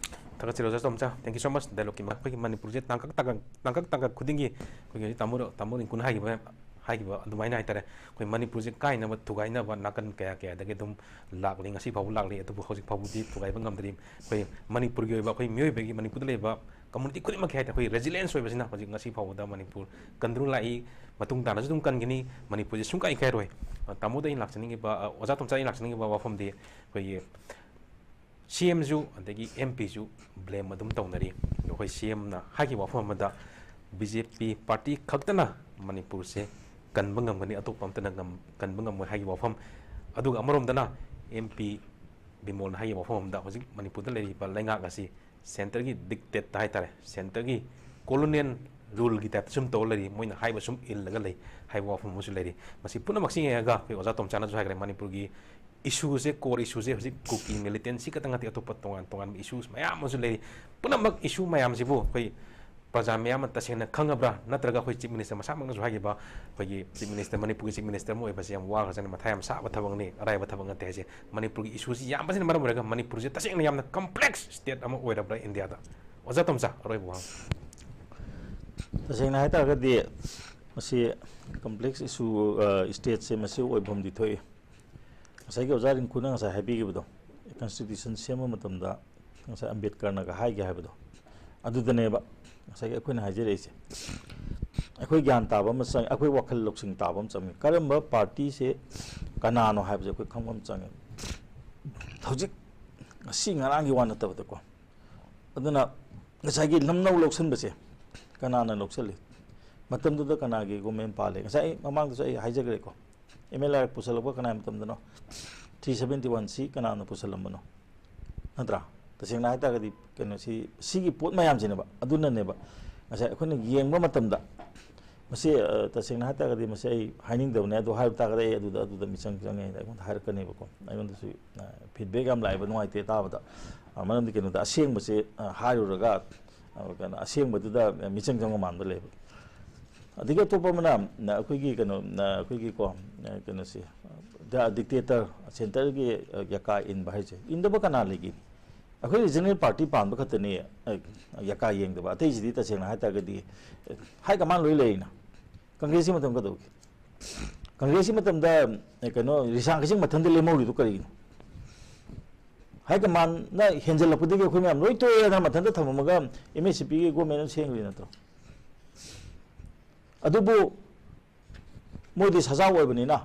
ꯊꯥꯒꯠꯆꯔꯤ ꯑꯣꯖꯥ ꯇꯣꯝꯆꯥ꯫ Thank you so much꯫ ꯗꯥꯏꯂꯣꯛꯀꯤ ꯃ-, ꯑꯩꯈꯣꯏꯒꯤ ꯃꯅꯤꯄꯨꯔꯁꯦ ꯇꯥꯡꯀꯛ ꯇꯥꯡꯀꯛ, ꯇꯥꯡꯀꯛ ꯇꯥꯡꯀꯛ ꯈꯨꯗꯤꯡꯒꯤ ꯑꯩꯈꯣꯏꯒꯤ ꯍꯧꯖꯤꯛ ꯇꯥꯃꯣ, ꯇꯥꯃꯣ ꯔꯤꯡꯀꯨꯅ ꯍꯥꯏꯈꯤꯕ, ꯍꯥꯏꯈꯤꯕ ꯑꯗꯨꯃꯥꯏꯅ ꯍꯥꯏꯇꯥꯔꯦ, ꯑꯩꯈꯣꯏ ꯃꯅꯤꯄꯨꯔꯁꯦ ꯀꯥꯏꯅꯕ ꯊꯨꯒꯥꯏꯅꯕ ꯅꯥꯀꯟ ꯀꯌꯥ ꯀꯌꯥꯗꯒꯤ ꯑꯗꯨꯝ ꯂꯥꯛꯂꯤ, ꯉꯁꯤ ꯐꯥꯎꯕ ꯂꯥꯛꯂꯤ꯫ ꯑꯗꯨꯕꯨ ꯍꯧꯖꯤꯛ ꯐꯥꯎꯕꯗꯤ ꯊꯨꯒꯥꯏꯕ ꯉꯝꯗ꯭ꯔꯤ꯫ ꯑꯩꯈꯣꯏ ꯃꯅꯤꯄꯨꯔꯒꯤ ꯑꯣꯏꯕ, ꯑꯩꯈꯣꯏ ꯃꯤꯑꯣꯏꯕꯒꯤ, ꯃꯅꯤꯄꯨꯔꯗ ꯂꯩꯕ ꯀꯝꯃꯨꯅꯤꯇꯤ ꯈꯨꯗꯤꯡꯃꯛꯀꯤ ꯍꯥꯏꯇꯥꯔꯦ, ꯑꯩꯈꯣꯏ ꯔꯦꯖꯤꯂꯤꯌꯦꯟꯁ ꯑꯣꯏꯕꯁꯤꯅ ꯍꯧꯖꯤꯛ ꯉꯁꯤ ꯐꯥꯎꯕꯗ ꯃꯅꯤꯄꯨꯔ ꯀꯟꯗꯨꯅ ꯂꯥꯛꯏ, ꯃꯇꯨꯡ ꯇꯥꯅꯁꯨ ꯑꯗꯨꯝ ꯀꯟꯒꯅꯤ꯫ ꯃꯅꯤꯄꯨꯔꯁꯦ ꯁꯨꯡꯀꯥꯏ ꯀꯥꯏꯔꯣꯏ꯫ ꯑ, ꯇꯥꯃꯣꯗ ꯑꯩꯅ ꯂꯥꯛꯆꯅꯤꯡꯉꯤꯕ, ꯑ, ꯑꯣꯖꯥ ꯇꯣꯝꯆꯥ, ꯑꯩꯅ ꯂꯥꯛꯆꯅꯤꯡꯉꯤꯕ ꯋꯥꯐꯝꯗꯤ ꯑꯩꯈꯣꯏꯒꯤ ꯁꯤ ꯑꯦꯝꯁꯨ ꯑꯗꯒꯤ ꯑꯦꯝ ꯄꯤꯁꯨ ꯕ꯭ꯂꯦꯝ ꯑꯗꯨꯝ ꯇꯧꯅꯔꯤ꯫ ꯑꯗꯣ ꯑꯩꯈꯣꯏ ꯁꯤ ꯑꯦꯝꯅ ꯍꯥꯏꯈꯤꯕ ꯋꯥꯐꯝ ꯑꯃꯗ, ꯕꯤ ꯖꯦ ꯄꯤ ꯄꯥꯔꯇꯤ ꯈꯛꯇꯅ ꯃꯅꯤꯄꯨꯔꯁꯦ ꯀꯟꯕ ꯉꯝꯒꯅꯤ, ꯑꯇꯣꯞꯄ ꯑꯝꯇꯅ ꯉꯝ-, ꯀꯟꯕ ꯉꯝꯃꯣꯏ ꯍꯥꯏꯈꯤꯕ ꯋꯥꯐꯝ꯫ ꯑꯗꯨꯒ ꯑꯃꯔꯣꯝꯗꯅ ꯑꯦꯝ ꯄꯤ ꯕꯤꯃꯣꯜꯅ ꯍꯥꯏꯈꯤꯕ ꯋꯥꯐꯝ ꯑꯃꯗ, ꯍꯧꯖꯤꯛ ꯃꯅꯤꯄꯨꯔꯗ ꯂꯩꯔꯤꯕ ꯂꯩꯉꯥꯛ ꯑꯁꯤ ꯁꯦꯟꯇꯔꯒꯤ ꯗꯤꯛꯇꯦꯠꯇ ꯍꯥꯏꯇꯥꯔꯦ, ꯁꯦꯟꯇꯔꯒꯤ ꯀꯣꯂꯣꯅꯤꯌꯦꯜ ꯔꯨꯜꯒꯤ ꯇꯥꯏꯞꯇ ꯁꯨꯝ ꯇꯧꯔ ꯂꯩꯔꯤ, ꯃꯣꯏꯅ ꯍꯥꯏꯕ ꯁꯨꯝ ꯏꯜꯂꯒ ꯂꯩ ꯍꯥꯏꯕ ꯋꯥꯐꯝ ꯑꯃꯁꯨ ꯂꯩꯔꯤ꯫ ꯃꯁꯤ ꯄꯨꯝꯅꯃꯛꯁꯤ ꯌꯦꯡꯉꯒ ꯑꯩꯈꯣꯏ ꯑꯣꯖꯥ ꯇꯣꯝꯆꯥꯅꯁꯨ ꯍꯥꯏꯈ꯭ꯔꯦ, ꯃꯅꯤꯄꯨꯔꯒꯤ ꯏꯁꯨꯁꯦ, ꯀꯣꯔ ꯏꯁꯨꯁꯦ ꯍꯧꯖꯤꯛ ꯀꯨꯀꯤ ꯃꯤꯂꯤꯇꯦꯟꯁꯤ ꯈꯛꯇ ꯅꯠꯇꯦ, ꯑꯇꯣꯞꯄ ꯇꯣꯉꯥꯟ ꯇꯣꯉꯥꯟꯕ ꯏꯁꯨꯁ ꯃꯌꯥꯝ ꯑꯃꯁꯨ ꯂꯩꯔꯤ꯫ ꯄꯨꯝꯅꯃꯛ ꯏꯁꯨ ꯃꯌꯥꯝꯁꯤꯕꯨ ꯑꯩꯈꯣꯏ ꯄ꯭ꯔꯖꯥ ꯃꯌꯥꯝꯅ ꯇꯁꯦꯡꯅ ꯈꯪꯉꯕ꯭ꯔꯥ? ꯅꯠꯇ꯭ꯔꯒ ꯑꯩꯈꯣꯏ ꯆꯤꯐ ꯃꯤꯅꯤꯁꯇꯔ ꯃꯁꯥꯃꯛꯅꯁꯨ ꯍꯥꯏꯈꯤꯕ, ꯑꯩꯈꯣꯏꯒꯤ ꯆꯤꯐ ꯃꯤꯅꯤꯁꯇꯔ, ꯃꯅꯤꯄꯨꯔꯒꯤ ꯆꯤꯐ ꯃꯤꯅꯤꯁꯇꯔ ꯑꯃ ꯑꯣꯏꯕꯁꯦ ꯌꯥꯝ ꯋꯥꯈ꯭ꯔꯖꯥꯠꯅꯤ, ꯃꯊꯥ ꯌꯥꯝ ꯁꯥꯕ ꯊꯕꯛꯅꯤ, ꯑꯔꯥꯏꯕ ꯊꯕꯛ ꯅꯠꯇꯦ ꯍꯥꯏꯁꯦ꯫ ꯃꯅꯤꯄꯨꯔꯒꯤ ꯏꯁꯨꯁꯤ ꯌꯥꯝꯕꯁꯤꯅ ꯃꯔꯝ ꯑꯣꯏꯔꯒ ꯃꯅꯤꯄꯨꯔꯁꯦ ꯇꯁꯦꯡꯅ ꯌꯥꯝꯅ ꯀꯝꯄ꯭ꯂꯦꯛꯁ ꯁ꯭ꯇꯦꯠ ꯑꯃ ꯑꯣꯏꯔꯕ꯭ꯔꯥ ꯏꯟꯗꯤꯌꯥꯗ? ꯑꯣꯖꯥ ꯇꯣꯝꯆꯥ, ꯑꯔꯣꯏꯕ ꯋꯥꯍꯪ꯫ ꯇꯁꯦꯡꯅ ꯍꯥꯏꯇꯥꯔꯒꯗꯤ ꯃꯁꯤ ꯀꯝꯄ꯭ꯂꯦꯛꯁ ꯏꯁꯨ, ꯁ꯭ꯇꯦꯠꯁꯦ ꯃꯁꯤ ꯑꯣꯏꯐꯝꯗꯤ ꯊꯣꯛꯏ꯫ ꯉꯁꯥꯏꯒꯤ ꯑꯣꯖꯥ ꯔꯤꯡꯀꯨꯅ ꯉꯁꯥꯏ ꯍꯥꯏꯕꯤꯈꯤꯕꯗꯣ, ꯀꯟꯁꯇꯤꯇ꯭ꯌꯨꯁꯟ ꯁꯦꯝꯕ ꯃꯇꯝꯗ ꯉꯁꯥꯏ ꯑꯝꯕꯦꯗꯀꯔꯅꯒ ꯍꯥꯏꯒꯦ ꯍꯥꯏꯕꯗꯣ, ꯑꯗꯨꯗꯅꯦꯕ ꯉꯁꯥꯏꯒꯤ ꯑꯩꯈꯣꯏꯅ ꯍꯥꯏꯖꯔꯛꯏꯁꯦ꯫ ꯑꯩꯈꯣꯏ ꯒ꯭ꯌꯥꯟ ꯇꯥꯕ ꯑꯃ ꯆꯪꯉꯤ, ꯑꯩꯈꯣꯏ ꯋꯥꯈꯜ ꯂꯧꯁꯤꯡ ꯇꯥꯕ ꯑꯃ ꯆꯪꯉꯤ꯫ ꯀꯔꯝꯕ ꯄꯥꯔꯇꯤꯁꯦ ꯀꯅꯥꯅꯣ ꯍꯥꯏꯕꯁꯦ ꯑꯩꯈꯣꯏ ꯈꯪꯕ ꯑꯃ ꯆꯪꯉꯤ꯫ ꯍꯧꯖꯤꯛ ꯉꯁꯤ ꯉꯔꯥꯡꯒꯤ ꯋꯥ ꯅꯠꯇꯕꯗꯀꯣ, ꯑꯗꯨꯅ ꯉꯁꯥꯏꯒꯤ ꯂꯝꯅꯧ ꯂꯧꯁꯤꯟꯕꯁꯦ ꯀꯅꯥꯅ ꯂꯧꯁꯤꯜꯂꯤ? ꯃꯇꯝꯗꯨꯗ ꯀꯅꯥꯒꯤ ꯒꯣꯔꯃꯦꯟ ꯄꯥꯜꯂꯤ? ꯉꯁꯥꯏ ꯑꯩ ꯃꯃꯥꯡꯗꯁꯨ ꯑꯩ ꯍꯥꯏꯖꯈ꯭ꯔꯦꯀꯣ, ꯑꯦꯝ ꯑꯦꯜ ꯑꯦ ꯄꯨꯁꯜꯂꯛꯄ ꯀꯅꯥꯒꯤ ꯃꯇꯝꯗꯅꯣ? ꯊ꯭ꯔꯤ ꯁꯕꯦꯟꯇꯤ ꯋꯥꯟ ꯁꯤ ꯀꯅꯥꯅ ꯄꯨꯁꯜꯂꯝꯕꯅꯣ? ꯅꯠꯇ꯭ꯔꯥ? ꯇꯁꯦꯡꯅ ꯍꯥꯏꯇꯥꯔꯒꯗꯤ ꯀꯩꯅꯣꯁꯤ, ꯁꯤꯒꯤ ꯄꯣꯠ ꯃꯌꯥꯝꯁꯤꯅꯦꯕ, ꯑꯗꯨꯅꯅꯦꯕ ꯉꯁꯥꯏ ꯑꯩꯈꯣꯏꯅ ꯌꯦꯡꯕ ꯃꯇꯝꯗ ꯃꯁꯤ, ꯑ, ꯇꯁꯦꯡꯅ ꯍꯥꯏꯇꯥꯔꯒꯗꯤ ꯃꯁꯤ ꯑꯩ ꯍꯥꯏꯅꯤꯡꯗꯕꯅꯦ, ꯑꯗꯣ ꯍꯥꯏꯕ ꯇꯥꯔꯒꯗꯤ ꯑꯩ ꯑꯗꯨꯗ, ꯑꯗꯨꯗ ꯃꯤꯆꯪ ꯆꯪꯉꯦ ꯍꯥꯏꯅ ꯑꯩꯉꯣꯟꯗ ꯍꯥꯏꯔꯛꯀꯅꯦꯕꯀꯣ꯫ ꯑꯩꯉꯣꯟꯗꯁꯨ, ꯑ, ꯐꯤꯗꯕꯦꯛ ꯌꯥꯝ ꯂꯥꯛꯑꯦꯕ, ꯅꯨꯡꯉꯥꯏꯇꯦ ꯇꯥꯕꯗ꯫ ꯑ, ꯃꯔꯝꯗꯤ ꯀꯩꯅꯣꯗ ꯑꯁꯦꯡꯕꯁꯦ, ꯑ, ꯍꯥꯏꯔꯨꯔꯒ, ꯑ, ꯀꯩꯅꯣ, ꯑꯁꯦꯡꯕꯗꯨꯗ ꯃꯤꯆꯪ ꯆꯪꯕ ꯃꯥꯟꯕ ꯂꯩꯕ꯫ ꯑꯗꯒꯤ ꯑꯇꯣꯞꯄ ꯑꯃꯅ, ꯑ, ꯑꯩꯈꯣꯏꯒꯤ ꯀꯩꯅꯣ, ꯑ, ꯑꯩꯈꯣꯏꯒꯤꯀꯣ, ꯑ, ꯀꯩꯅꯣꯁꯦ, ꯗ ꯗꯤꯛꯇꯦꯇꯔ, ꯁꯦꯟꯇꯔꯒꯤ, ꯑ, ꯌꯀꯥ ꯏꯟꯕ ꯍꯥꯏꯁꯦ, ꯏꯟꯗꯕ ꯀꯅꯥ ꯂꯩꯒꯦ? ꯑꯩꯈꯣꯏ ꯔꯤꯖꯅꯦꯜ ꯄꯥꯔꯇꯤ ꯄꯥꯟꯕ ꯈꯛꯇꯅꯤ, ꯑ, ꯌꯀꯥ ꯌꯦꯡꯗꯕ꯫ ꯑꯇꯩꯁꯤꯗꯤ ꯇꯁꯦꯡꯅ ꯍꯥꯏꯇꯥꯔꯒꯗꯤ, ꯑ, ꯍꯥꯏ ꯀꯃꯥꯟ ꯂꯣꯏ ꯂꯩꯔꯤꯅ꯫ ꯀꯪꯒ꯭ꯔꯦꯁꯀꯤ ꯃꯇꯝ ꯀꯩꯗꯧꯒꯦ? ꯀꯪꯒ꯭ꯔꯦꯁꯀꯤ ꯃꯇꯝꯗ, ꯑ, ꯀꯩꯅꯣ, ꯔꯤꯁꯥꯡ ꯀꯩꯁꯤꯡ ꯃꯊꯟꯇ ꯂꯦꯝꯍꯧꯔꯤꯗꯨ ꯀꯔꯤꯒꯤꯅꯣ? ꯍꯥꯏ ꯀꯃꯥꯟꯅ ꯍꯦꯟꯖꯜꯂꯛꯄꯗꯒꯤ ꯑꯩꯈꯣꯏ ꯃꯌꯥꯝ ꯂꯣꯏ ꯇꯣꯛꯑꯦꯗꯅ ꯃꯊꯟꯇ ꯊꯝꯃꯝꯃꯒ ꯑꯦꯝ ꯑꯦꯁ ꯁꯤ ꯄꯤꯒꯤ ꯒꯣꯔꯃꯦꯟ ꯑꯃ ꯁꯦꯝꯈ꯭ꯔꯤ ꯅꯠꯇ꯭ꯔꯣ? ꯑꯗꯨꯕꯨ ꯃꯣꯏꯗꯤ ꯁꯖꯥꯎ ꯑꯣꯏꯕꯅꯤꯅ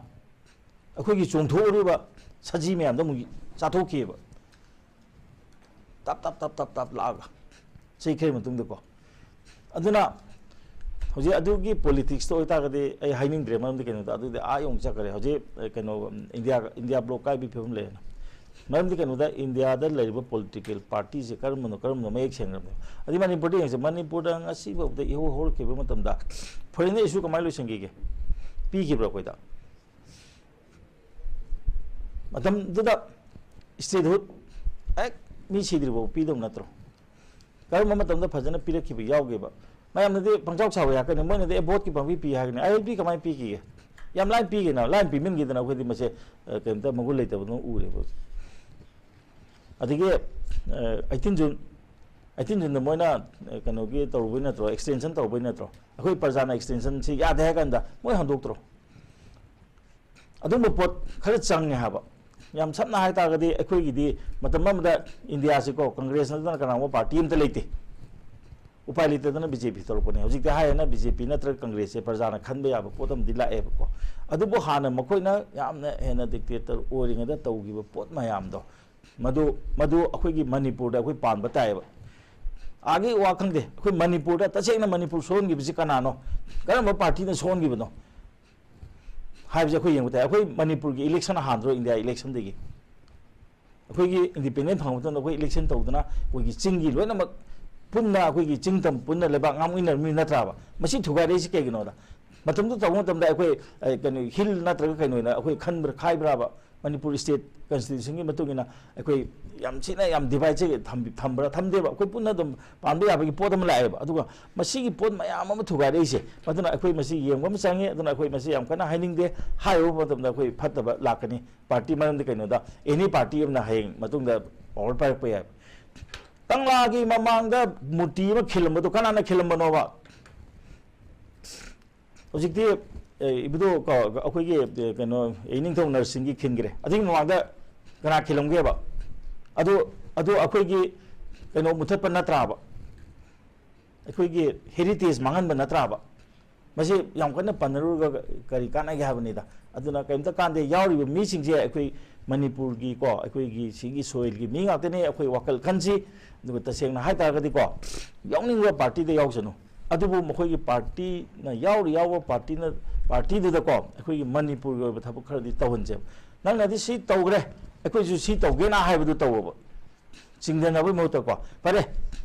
ꯑꯩꯈꯣꯏꯒꯤ ꯆꯣꯡꯊꯣꯛꯎꯔꯤꯕ ꯁꯖꯤ ꯃꯌꯥꯝꯗꯣ ꯑꯃꯨꯛ ꯆꯥꯊꯣꯛꯈꯤꯑꯕ꯫ ꯇꯞ ꯇꯞ ꯇꯞ ꯇꯞ ꯇꯞ ꯂꯥꯛꯑꯒ ꯆꯍꯤ ꯈꯔꯒꯤ ꯃꯇꯨꯡꯗꯀꯣ꯫ ꯑꯗꯨꯅ ꯍꯧꯖꯤꯛ ꯑꯗꯨꯒꯤ ꯄꯣꯂꯤꯇꯤꯛꯁꯇ ꯑꯣꯏꯇꯥꯔꯒꯗꯤ ꯑꯩ ꯍꯥꯏꯅꯤꯡꯗ꯭ꯔꯦ꯫ ꯃꯔꯝꯗꯤ ꯀꯩꯅꯣꯗ ꯑꯗꯨꯗꯤ ꯑꯥ ꯌꯧꯅ ꯆꯠꯈ꯭ꯔꯦ꯫ ꯍꯧꯖꯤꯛ, ꯑ, ꯀꯩꯅꯣ, ꯏꯟꯗꯤꯌꯥ, ꯏꯟꯗꯤꯌꯥ ꯕ꯭ꯂꯣꯛ ꯀꯥꯏꯕꯒꯤ ꯐꯤꯕꯝ ꯂꯩꯌꯦꯅ꯫ ꯃꯔꯝꯗꯤ ꯀꯩꯅꯣꯗ ꯏꯟꯗꯤꯌꯥꯗ ꯂꯩꯔꯤꯕ ꯄꯣꯂꯤꯇꯤꯀꯦꯜ ꯄꯥꯔꯇꯤꯁꯦ ꯀꯔꯝꯕꯅꯣ, ꯀꯔꯝꯕꯅꯣ ꯃꯌꯦꯛ ꯁꯦꯡꯅꯔꯝꯃꯦ꯫ ꯑꯗꯩ ꯃꯅꯤꯄꯨꯔꯗ ꯌꯦꯡꯁꯦ, ꯃꯅꯤꯄꯨꯔꯗ ꯉꯁꯤꯐꯥꯎꯗ ꯏꯍꯧ ꯍꯧꯔꯛꯈꯤꯕ ꯃꯇꯝꯗ ꯐꯣꯔꯦꯟꯗ ꯏꯁꯨ ꯀꯃꯥꯏꯅ ꯂꯣꯏꯁꯤꯟꯈꯤꯒꯦ? ꯄꯤꯈꯤꯕ꯭ꯔꯥ ꯑꯩꯈꯣꯏꯗ? ꯃꯇꯝꯗꯨꯗ ꯁ꯭ꯇꯦꯠꯍꯨꯗ ꯍꯦꯛ ꯃꯤ ꯁꯤꯗ꯭ꯔꯤꯐꯥꯎ ꯄꯤꯗꯧ ꯅꯠꯇ꯭ꯔꯣ? ꯀꯔꯝꯕ ꯃꯇꯝꯗ ꯐꯖꯅ ꯄꯤꯔꯛꯈꯤꯕ ꯌꯥꯎꯒꯦꯕ? ꯃꯌꯥꯝꯅꯗꯤ ꯄꯪꯆꯥꯎ ꯆꯥꯎꯋꯦ ꯍꯥꯏꯔꯛꯀꯅꯤ, ꯃꯣꯏꯅꯗꯤ ꯑꯦ ꯚꯣꯠꯀꯤ ꯄꯥꯡꯕꯤ ꯄꯤ ꯍꯥꯏꯒꯅꯤ꯫ ꯑꯥꯏ ꯑꯦꯜ ꯄꯤ ꯀꯃꯥꯏꯅ ꯄꯤꯈꯤꯒꯦ? ꯌꯥꯝ ꯂꯥꯏꯅ ꯄꯤꯈꯤꯅ, ꯂꯥꯏꯅ ꯄꯤꯃꯤꯟꯈꯤꯗꯅ ꯑꯩꯈꯣꯏꯗꯤ ꯃꯁꯦ, ꯑ, ꯀꯩꯝꯇ ꯃꯒꯨꯟ ꯂꯩꯇꯕꯗꯧꯅ ꯎꯔꯦꯕ ꯍꯧꯖꯤꯛ꯫ ꯑꯗꯒꯤ, ꯑ, ꯑꯩꯠꯇꯤꯟ ꯖꯨꯟ, ꯑꯩꯠꯇꯤꯟ ꯖꯨꯟꯗ ꯃꯣꯏꯅ, ꯑ, ꯀꯩꯅꯣꯒꯤ ꯇꯧꯔꯨꯕꯩ ꯅꯠꯇ꯭ꯔꯣ, ꯑꯦꯛꯁꯇꯦꯟꯁꯟ ꯇꯧꯔꯨꯕꯩ ꯅꯠꯇ꯭ꯔꯣ? ꯑꯩꯈꯣꯏ ꯄ꯭ꯔꯖꯥꯅ ꯑꯦꯛꯁꯇꯦꯟꯁꯟꯁꯤ ꯌꯥꯗꯦ ꯍꯥꯏ ꯀꯥꯟꯗ ꯃꯣꯏ ꯍꯟꯗꯣꯛꯇ꯭ꯔꯣ? ꯑꯗꯨꯝꯕ ꯄꯣꯠ ꯈꯔ ꯆꯪꯉꯦ ꯍꯥꯏꯕ꯫ ꯌꯥꯝ ꯁꯝꯅ ꯍꯥꯏ ꯇꯥꯔꯒꯗꯤ ꯑꯩꯈꯣꯏꯒꯤꯗꯤ ꯃꯇꯝ ꯑꯃꯗ ꯏꯟꯗꯤꯌꯥꯁꯤꯀꯣ ꯀꯪꯒ꯭ꯔꯦꯁ ꯅꯠꯇꯅ ꯀꯅꯥꯒꯨꯝꯕ ꯄꯥꯔꯇꯤ ꯑꯝꯇ ꯂꯩꯇꯦ꯫ ꯎꯄꯥꯏ ꯂꯩꯇꯗꯅ ꯕꯤ ꯖꯦ ꯄꯤ ꯊꯣꯛꯂꯛꯄꯅꯦ꯫ ꯍꯧꯖꯤꯛꯇꯤ ꯍꯥꯏꯌꯦꯅ ꯕꯤ ꯖꯦ ꯄꯤ ꯅꯠꯇ꯭ꯔꯒ ꯀꯪꯒ꯭ꯔꯦꯁꯁꯦ ꯄ꯭ꯔꯖꯥꯅ ꯈꯟꯕ ꯌꯥꯕ ꯄꯣꯠ ꯑꯃꯗꯤ ꯂꯥꯛꯑꯦꯕꯀꯣ꯫ ꯑꯗꯨꯕꯨ ꯍꯥꯟꯅ ꯃꯈꯣꯏꯅ ꯌꯥꯝꯅ ꯍꯦꯟꯅ ꯗꯤꯛꯇꯦꯇꯔ ꯑꯣꯏꯔꯤꯉꯩꯗ ꯇꯧꯈꯤꯕ ꯄꯣꯠ ꯃꯌꯥꯝꯗꯣ, ꯃꯗꯨ, ꯃꯗꯨ ꯑꯩꯈꯣꯏꯒꯤ ꯃꯅꯤꯄꯨꯔꯗ ꯑꯩꯈꯣꯏ ꯄꯥꯟꯕ ꯇꯥꯏꯌꯦꯕ꯫ ꯑꯥꯒꯤ ꯋꯥ ꯈꯪꯗꯦ, ꯑꯩꯈꯣꯏ ꯃꯅꯤꯄꯨꯔꯗ ꯇꯁꯦꯡꯅ ꯃꯅꯤꯄꯨꯔ ꯁꯣꯛꯍꯟꯈꯤꯕꯁꯤ ꯀꯅꯥꯅꯣ? ꯀꯔꯝꯕ ꯄꯥꯔꯇꯤꯅ ꯁꯣꯛꯍꯟꯈꯤꯕꯅꯣ ꯍꯥꯏꯕꯁꯦ ꯑꯩꯈꯣꯏ ꯌꯦꯡꯕ ꯇꯥꯏ꯫ ꯑꯩꯈꯣꯏ ꯃꯅꯤꯄꯨꯔꯒꯤ ꯏꯂꯦꯛꯁꯟ ꯍꯥꯟꯗ꯭ꯔꯣ ꯏꯟꯗꯤꯌꯥ ꯏꯂꯦꯛꯁꯟꯗꯒꯤ? ꯑꯩꯈꯣꯏꯒꯤ ꯏꯟꯗꯤꯄꯦꯟꯗꯦꯟ ꯐꯪꯕ ꯃꯇꯝꯗ ꯑꯩꯈꯣꯏ ꯏꯂꯦꯛꯁꯟ ꯇꯧꯗꯅ ꯑꯩꯈꯣꯏꯒꯤ ꯆꯤꯡꯒꯤ ꯂꯣꯏꯅꯃꯛ ꯄꯨꯟꯅ, ꯑꯩꯈꯣꯏꯒꯤ ꯆꯤꯡ ꯇꯝ ꯄꯨꯟꯅ ꯂꯩꯕꯥꯛ ꯉꯥꯛꯃꯤꯟꯅꯔꯝꯃꯤ ꯅꯠꯇ꯭ꯔꯥꯕ? ꯃꯁꯤ ꯊꯨꯒꯥꯏꯔꯛꯏꯁꯤ ꯀꯩꯒꯤꯅꯣꯗ? ꯃꯇꯝꯗꯨ ꯇꯧꯕ ꯃꯇꯝꯗ ꯑꯩꯈꯣꯏ, ꯑ, ꯀꯩꯅꯣ, ꯍꯤꯜ ꯅꯠꯇ꯭ꯔꯒ ꯀꯩꯅꯣꯅ ꯑꯩꯈꯣꯏ ꯈꯟꯕ꯭ꯔꯥ, ꯈꯥꯏꯕ꯭ꯔꯥꯕ? ꯃꯅꯤꯄꯨꯔ ꯁ꯭ꯇꯦꯠ ꯀꯟꯁꯇꯤꯇ꯭ꯌꯨꯁꯟꯒꯤ ꯃꯇꯨꯡ ꯏꯟꯅ ꯑꯩꯈꯣꯏ ꯌꯥꯝ ꯊꯤꯅ ꯌꯥꯝ ꯗꯤꯚꯥꯏꯠꯁꯦ ꯊꯝꯕꯤ-, ꯊꯝꯕ꯭ꯔꯥ? ꯊꯝꯗꯦꯕ꯫ ꯑꯩꯈꯣꯏ ꯄꯨꯟꯅ ꯑꯗꯨꯝ ꯄꯥꯟꯕ ꯌꯥꯕꯒꯤ ꯄꯣꯠ ꯑꯃ ꯂꯥꯛꯑꯦꯕ꯫ ꯑꯗꯨꯒ ꯃꯁꯤꯒꯤ ꯄꯣꯠ ꯃꯌꯥꯝ ꯑꯃ ꯊꯨꯒꯥꯏꯔꯛꯏꯁꯦ, ꯃꯗꯨꯅ ꯑꯩꯈꯣꯏ ꯃꯁꯤ ꯌꯦꯡꯕ ꯑꯃ ꯆꯪꯉꯤ꯫ ꯑꯗꯨꯅ ꯑꯩꯈꯣꯏ ꯃꯁꯤ ꯌꯥꯝ ꯀꯟꯅ ꯍꯥꯏꯅꯤꯡꯗꯦ꯫ ꯍꯥꯏꯔꯨꯕ ꯃꯇꯝꯗ ꯑꯩꯈꯣꯏ ꯐꯠꯇꯕ ꯂꯥꯛꯀꯅꯤ꯫ ꯄꯥꯔꯇꯤ, ꯃꯔꯝꯗꯤ ꯀꯩꯅꯣꯗ, ꯑꯦꯅꯤ ꯄꯥꯔꯇꯤ ꯑꯃꯅ ꯍꯌꯦꯡ ꯃꯇꯨꯡꯗ ꯄꯥꯋꯔ ꯄꯥꯏꯔꯛꯄ ꯌꯥꯏ꯫ ꯀꯪꯂꯥꯒꯤ ꯃꯃꯥꯡꯗ ꯃꯨꯔꯇꯤ ꯑꯃ ꯈꯤꯜꯂꯝꯕꯗꯣ ꯀꯅꯥꯅ ꯈꯤꯜꯂꯝꯕꯅꯣꯕ? ꯍꯧꯖꯤꯛꯇꯤ, ꯑꯦ, ꯏꯕꯨꯙꯧ ꯀ-, ꯑꯩꯈꯣꯏꯒꯤ, ꯑꯦ, ꯀꯩꯅꯣ, ꯑꯦ, ꯏꯅꯤꯡꯊꯧ ꯅꯔꯁꯤꯡꯒꯤ ꯈꯤꯟꯈ꯭ꯔꯦ꯫ ꯑꯗꯨꯒꯤ ꯃꯃꯥꯡꯗ ꯀꯅꯥ ꯈꯤꯜꯂꯝꯒꯦꯕ? ꯑꯗꯨ ꯑꯗꯨ ꯑꯩꯈꯣꯏꯒꯤ ꯀꯩꯅꯣ ꯃꯨꯊꯠꯄ ꯅꯠꯇ꯭ꯔꯥꯕ? ꯑꯩꯈꯣꯏꯒꯤ ꯍꯦꯔꯤꯇꯦꯖ ꯃꯥꯡꯍꯟꯕ ꯅꯠꯇ꯭ꯔꯥꯕ? ꯃꯁꯤ ꯌꯥꯝ ꯀꯟꯅ ꯄꯟꯅꯔꯨꯔꯒ ꯀꯔꯤ ꯀꯥꯟꯅꯒꯦ ꯍꯥꯏꯕꯅꯤꯗ꯫ ꯑꯗꯨꯅ ꯀꯔꯤꯝꯇ ꯀꯥꯟꯗꯦ꯫ ꯌꯥꯎꯔꯤꯕ ꯃꯤꯁꯤꯡꯁꯦ ꯑꯩꯈꯣꯏ ꯃꯅꯤꯄꯨꯔꯒꯤꯀꯣ, ꯑꯩꯈꯣꯏꯒꯤ ꯁꯤꯒꯤ ꯁꯣꯏꯜꯒꯤ ꯃꯤ ꯉꯥꯛꯇꯅꯤ꯫ ꯑꯩꯈꯣꯏ ꯋꯥꯈꯜ ꯈꯟꯁꯤ꯫ ꯑꯗꯨꯒ ꯇꯁꯦꯡꯅ ꯍꯥꯏ ꯇꯥꯔꯒꯗꯤꯀꯣ, ꯌꯥꯎꯅꯤꯡꯕ ꯄꯥꯔꯇꯤꯗ ꯌꯥꯎꯁꯅꯨ, ꯑꯗꯨꯕꯨ ꯃꯈꯣꯏꯒꯤ ꯄꯥꯔꯇꯤꯅ ꯌꯥꯎꯔꯤ ꯌꯥꯎꯕ ꯄꯥꯔꯇꯤꯅ, ꯄꯥꯔꯇꯤꯗꯨꯗꯀꯣ ꯑꯩꯈꯣꯏꯒꯤ ꯃꯅꯤꯄꯨꯔꯒꯤ ꯑꯣꯏꯕ ꯊꯕꯛ ꯈꯔꯗꯤ ꯇꯧꯍꯟꯁꯦꯕ꯫ ꯅꯪꯅꯗꯤ ꯁꯤ ꯇꯧꯈ꯭ꯔꯦ, ꯑꯩꯈꯣꯏꯁꯨ ꯁꯤ ꯇꯧꯒꯦꯅ ꯍꯥꯏꯕꯗꯨ ꯇꯧꯑꯣꯕ꯫ ꯆꯤꯡꯊꯅꯕꯒꯤ ꯃꯍꯨꯠꯇꯀꯣ꯫ ꯐꯔꯦ,